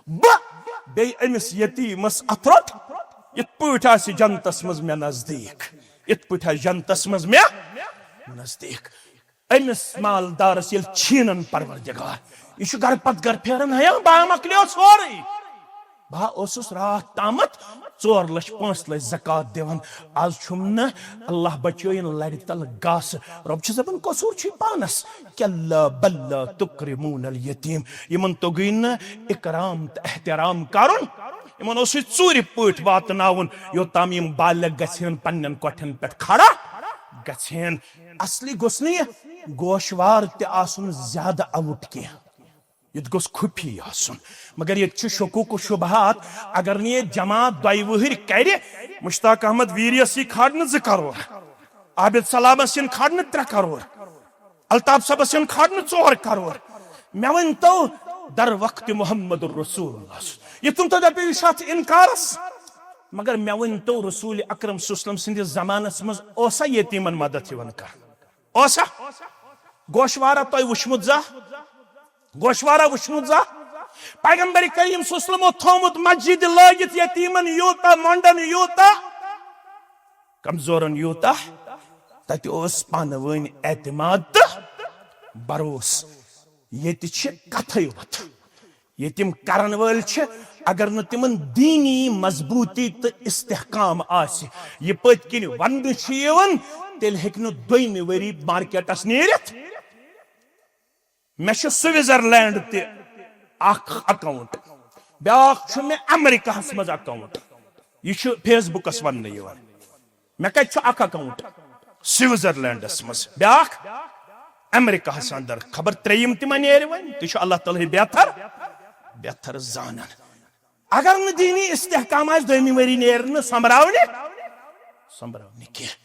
بہٕ بیٚیہِ أمِس یتیٖمس اَتھٕ روٚٹ، یِتھ پٲٹھۍ آسہِ جنتس منٛز مےٚ نزدیٖک، یِتھ پٲٹھۍ آسہِ جنتس منٛز مےٚ نزدیٖک۔ أمِس مالدارس ییٚلہِ چھیٖنن پروردگار، یہِ چھُ گرٕ پتہٕ گرٕ پھیران، ہے، بہٕ ہا مۄکلیو سورُے۔ بہٕ ہا اوسُس راتھ تامتھ ژور لچھ پانٛژھ لچھ زکوٰۃ دِوان، از چھُم نہٕ، اللہ بچٲیِن لرِ تل گاسہٕ۔ رۄب چھُ دپان، قصوٗر چھُے پانس۔ کلا بلا تکرمون الیتیم۔ یِمن توٚگُے نہٕ اکرام تہٕ احترام کرُن۔ یِمن اوسُے ژوٗرِ پٲٹھۍ واتناوُن، یوٚتام یِم بالغ گژھن، پننٮ۪ن کۄٹھٮ۪ن پٮ۪ٹھ کھڑا گژھن۔ اصلی گوٚژھ نہٕ یہِ گوشوار تہِ آسُن زیادٕ آوُٹ کینٛہہ، یہِ تہِ گوٚژھ خُفی آسُن۔ مگر ییٚتہِ چھُ شکوک و شبہات، اگر نہٕ یہِ جماعت دۄیہِ وٕہٕرۍ کرِ، مشتاق احمد ویریس یی کھارنہٕ زٕ کرور، عابد سلامس یِن کھارنہٕ ترٛےٚ کرور، الطاف صٲبس یِن کھارنہٕ ژور کرور۔ مےٚ ؤنۍ تو، در وقت محمد رسول اللہ، یہِ تِم تو دپیو، یہِ چھُ اتھ انکارس۔ مگر مےٚ ؤنۍ تو، رسول اکرم صلی اللہ علیہ وسلم سٕنٛدِس زمانس منٛز اوسا یتیٖمن مدد یِوان کرنہٕ؟ اوسا؟ گوشوارا تۄہہِ وٕچھمُت زانٛہہ؟ گوشوارا وٕچھمُت زانٛہہ؟ پیغمبر کریم صلی اللہ علیہ وسلم اوس تھومُت مسجد لٲگِتھ یتیٖمن یوٗتاہ، مۄنڈن یوٗتاہ، کمزورن یوٗتاہ۔ تتہِ اوس پانہٕ ؤنۍ اعتماد تہٕ بروسہٕ۔ ییٚتہِ چھِ کتھے یوت۔ ییٚتہِ یِم کرن وٲلۍ چھِ، اگر نہٕ تِمن دینی مضبوٗطی تہٕ استحکام آسہِ، یہِ پٔتۍ کِنۍ وننہٕ چھِ یِوان، تیٚلہِ ہیٚکہِ نہٕ دوٚیمہِ ؤری مارکیٹس نیٖرِتھ۔ مےٚ چھُ سوئٹزرلینڈ تہِ اکھ اکاؤنٹ، بیاکھ چھُ مےٚ امریکہس منٛز اکاؤنٹ۔ یہِ چھُ فیس بُکس وننہٕ یِوان۔ مےٚ کتہِ چھُ اکھ اکاؤنٹ؟ سوئٹزرلینڈس منٛز، بیاکھ امریکہس اندر۔ خبر ترٛیٚیِم تہِ ما نیرِ وۄنۍ؟ تہِ چھُ اللہ تعالیٰ ہٕے بہتر، بہتر زانان۔ اگر نہٕ دینی استحکام آسہِ، دوٚیمہِ ؤری نیرِ نہٕ سۄمبراونہِ، سۄمبراونہِ کینٛہہ۔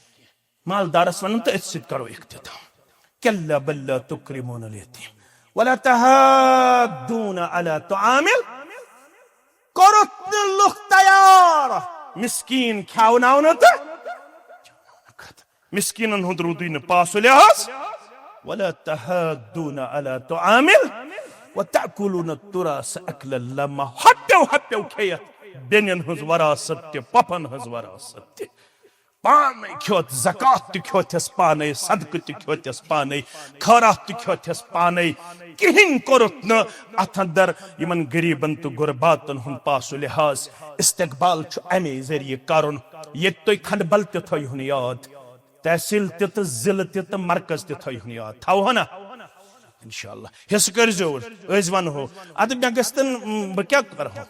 مالدارس ونان تہٕ أتھۍ سۭتۍ کرو اختتام۔ کلا بلا تکرمون الیتیم ولا تحاضون علی طعام ال-، کوٚرُتھ نہٕ لُکھ تیار مسکین کھیاوناونہٕ تہٕ مسکینن ہُنٛد روٗدُے نہٕ پاس و لحاظ۔ ولا تحاضون علی طعام ال-، وتأکلون التراث اکلا لما۔ ہپیو ہپیو کھیٚیتھ بیٚنٮ۪ن ہٕنٛز وراثت تہِ، پۄپھن ہٕنٛز وراثت تہِ۔ پانے کھیوٚت، زکوٰۃ تہِ کھیوٚتھس پانے، صدقہٕ تہِ کھیوٚتھس پانے، خٲرات تہِ کھیوٚتھس پانے۔ کِہیٖنۍ کوٚرُتھ نہٕ اتھ اندر یِمن غریبن تہٕ غرباتن ہُنٛد پاس و لحاظ۔ استقبال چھُ امے ذٔریعہٕ کرُن۔ ییٚتہِ تُہۍ کھنڈبل تہِ تھٲیہُن یاد، تحصیل تہِ تہٕ ضلعہٕ تہِ تہٕ مرکز تہِ تھٲیہُن یاد، تھاوہو نا؟ انشاءاللہ حصہٕ کٔرۍزیو، أسۍ ونہو۔ ادٕ مےٚ گژھِ تن، م، بہٕ کیٛاہ کرہو؟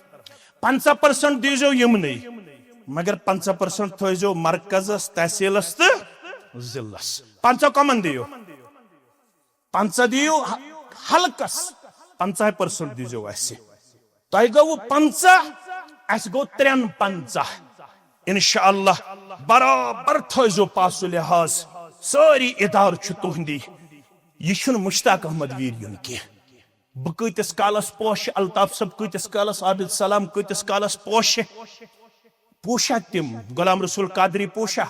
پنٛژاہ پٔرسنٹ دیٖزیو یِمنٕے، مگر پنٛژاہ پٔرسنٹ تھٲیزیو مرکزس، تحصیلس تہٕ ضلعس۔ پنٛژاہ کمن دِیِو؟ پنٛژاہ دِیِو ح-، حلقس، پنٛژاہ پٔرسنٹ دیٖزیو اسہِ۔ تۄہہِ گوٚوٕ پنٛژاہ، اسہِ گوٚو ترٛٮ۪ن پنٛژاہ۔ انشاءاللہ برابر تھٲیزیو پاس و لحاظ، سٲری ادارٕ چھِ تُہنٛدی۔ یہِ چھُنہٕ مشتاق احمد ویریُن کینٛہہ۔ بہٕ کۭتِس کالس پوشہِ، الطاف صٲب کۭتِس کالس، عابد سلام کۭتِس کالس پوشہِ؟ پوشا تِم؟ غلام رسول قادری پوشا؟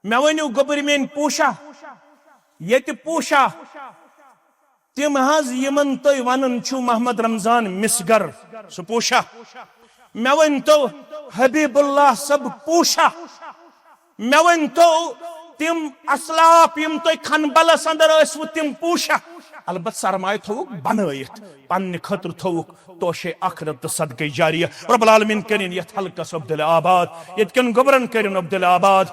مےٚ ؤنِو، گوٚبٕرۍ میٲنۍ پوشا؟ ییٚتہِ پوشا؟ تِم حظ یِمن تُہۍ ونان چھِو محمد رمضان مسگر، سُہ پوشا؟ مےٚ ؤنۍ تو، حبیب اللہ صٲب پوشا؟ مےٚ ؤنۍ تو، تِم اسلاف یِم تۄہہِ کھنبلس اندر ٲسوٕ، تِم پوشاک، البتہ سرمایہ تھووُکھ بنٲیِتھ، پننہِ خٲطرٕ تھووُکھ توشے آخرت تہٕ صدقے جاریہ۔ رب العالمین کٔرِن یتھ حلقس عبدالآباد، ییٚتہِ کٮ۪ن گوٚبرن کٔرِن عبدالآباد۔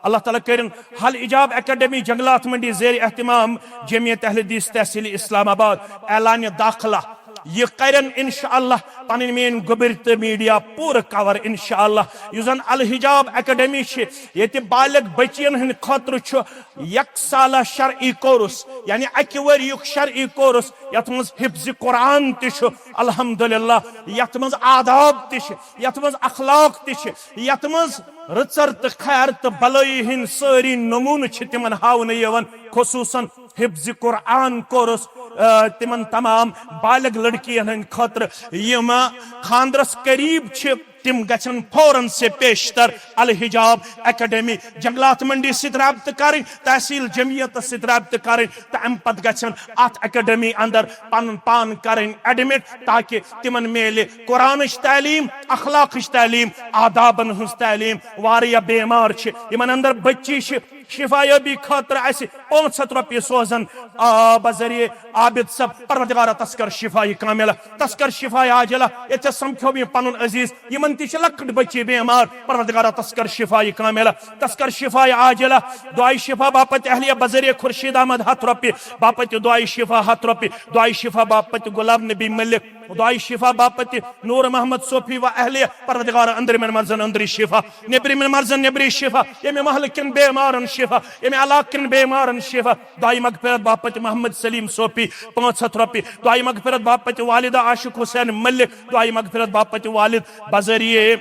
اللہ تعالیٰ کٔرِن حل اجاب اکیڈمی جنگلات منڈی زیر اہتمام جمعیت اہل حدیث تحصیل اسلام آباد اعلان داخلہ۔ یہِ کرن انشاءاللہ پنٕنۍ میٲنۍ گوٚبرۍ تہٕ میڈیا پوٗرٕ کور انشاءاللہ۔ یُس زن الحجاب اکیڈمی چھِ، ییٚتہِ بالغ بچین ہٕنٛدِ خٲطرٕ چھُ یک سالہ شرعی کورس، یعنی اکہِ ؤریُک شرعی کورس، یتھ منٛز حفظ قرآن تہِ چھُ الحمدللہ، یتھ منٛز آداب تہِ چھِ، یتھ منٛز اخلاق تہِ چھِ، یتھ منٛز رٕژر تہٕ خیر تہٕ بلٲیی ہٕنٛدۍ سٲری نموٗنہٕ چھِ تِمن ہاونہٕ یِوان، خصوصاً حفظ قرآن کورس، آ، تِمن تمام بالغ لڑکین ہٕنٛدِ خٲطرٕ یِم خاندرس قریب چھِ، تِم گژھن فوراً سے پیشتر الحجاب اکیڈمی جنگلات منڈی سۭتۍ رابطہٕ کرٕنۍ، تحصیل جمعیتس سۭتۍ رابطہٕ کرٕنۍ تہٕ امہِ پتہٕ گژھن اتھ اکیڈمی اندر پنُن پان کرٕنۍ ایڈمٹ، تاکہ تِمن میلہِ قرآنٕچ تعلیٖم، اخلاقٕچ تعلیٖم، آدابن ہٕنٛز تعلیٖم۔ واریاہ بیمار چھِ، یِمن اندر بچی چھِ، شفا یابی خٲطرٕ اسہِ پانٛژھ ہتھ رۄپیہِ سوزان، آ، بذریعہ عابد صٲب، پروردگارا تس کر شفا کاملہ، تس کر شفا عاجلہ۔ ییٚتہِ سمکھیو مےٚ پنُن عزیز، یِمن تہِ چھِ لۄکٕٹ بچی بیمار، پروردگارا تس کر شفا کاملہ، تس کر شفا عاجلہ۔ دعائے شفا باپتھ اہلیہ بذریعہ خورشید احمد ہتھ رۄپیہِ، باپتھ دعائے شفا ہتھ رۄپیہِ، دعائے شفا باپتھ غلام نبی ملک، دعائے شفا باپتھ نور محمد صوفی و اہلیہ، پروردگار اندرمن مرضن اندری شفا، نیبرمن مرضن نیبری شفا، ییٚمہِ محلہٕ کٮ۪ن بیمارن شفا، ییٚمہِ علاقہٕ کٮ۪ن بیمارن شفا۔ دعائے مغفرت باپتھ محمد سلیم صوفی پانٛژھ ہتھ رۄپیہِ، دعائے مغفرت باپتھ والدہ عاشق حسین ملک، دعائے مغفرت باپتھ والد بذریعہ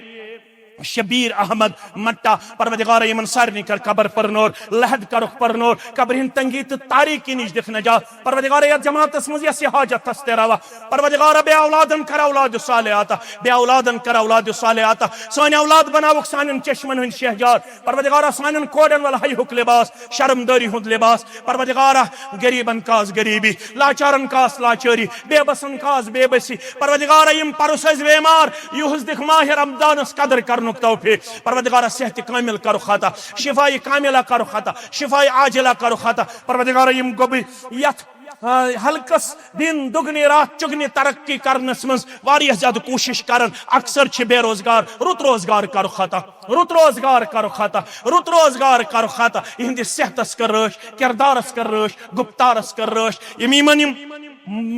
شبیر احمد مٹا، پروردگار یمن سارنٕے کر قبر پر نور، لحد کرُکھ پر نور، قبر ہند تنگی تہٕ تاریکی نش دِکھ نجات۔ پروردگار یتھ جماعتس منٛز یس یہِ حاجت تس تہِ روا، پروردگار بے اولادن کر اولاد صالح عطا، بے اولادن کر اولاد صالح عطا۔ سٲنۍ اولاد بناوکھ سانٮ۪ن چشمن ہٕنٛدۍ شہجار، پروردگارا سانٮ۪ن کورٮ۪ن ول حیہُک لباس، شرمدٲری ہُنٛد لباس، پروردگارا غریبن کاس غریبی، لاچارن کاس لاچٲری، بے بسن کاس بے بسی۔ پروردگارا، یِم پرُس ٲسۍ بیمار، یُہُس دِکھ ماہِ رمضانس قدر کرنُک توفیق۔ پروردگارا، صحت کامل کرُکھ عطا، شفا کاملہ کرُکھ عطا، شفا عاجلہ کرُکھ عطا۔ پروردگارا، یِم گوٚبٕے یتھ، آ، حلقس دن دُگنہِ راتھ چُگنہِ ترقی کرنس منٛز واریاہ زیادٕ کوٗشش کران، اکثر چھِ بے روزگار، رُت روزگار کرُکھ عطا، رُت روزگار کرُکھ عطا، رُت روزگار کرُکھ عطا۔ یِہنٛدِس صحتس کر رٲچھ، کردارس کر رٲچھ، گُپتارس کر رٲچھ۔ یِم یِمن یِم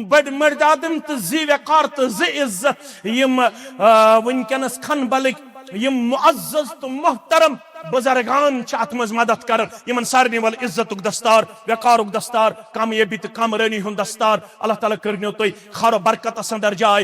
بٔڑۍ مٔڑۍ دادن تہٕ زِ وقار تہٕ زِ عزت، یِم، آ، وٕنکیٚنس کھنبلٕکۍ یِم معزز تہٕ محترم بزرگان چھِ اتھ منٛز مدد کران، یِمن سارنٕے ول عزتُک دستار، وقارُک دستار، کامیٲبی تہٕ کامرٲنی ہُنٛد دستار۔ اللہ تعالیٰ کٔرنو تُہۍ خیر و برکتس اندر جاے۔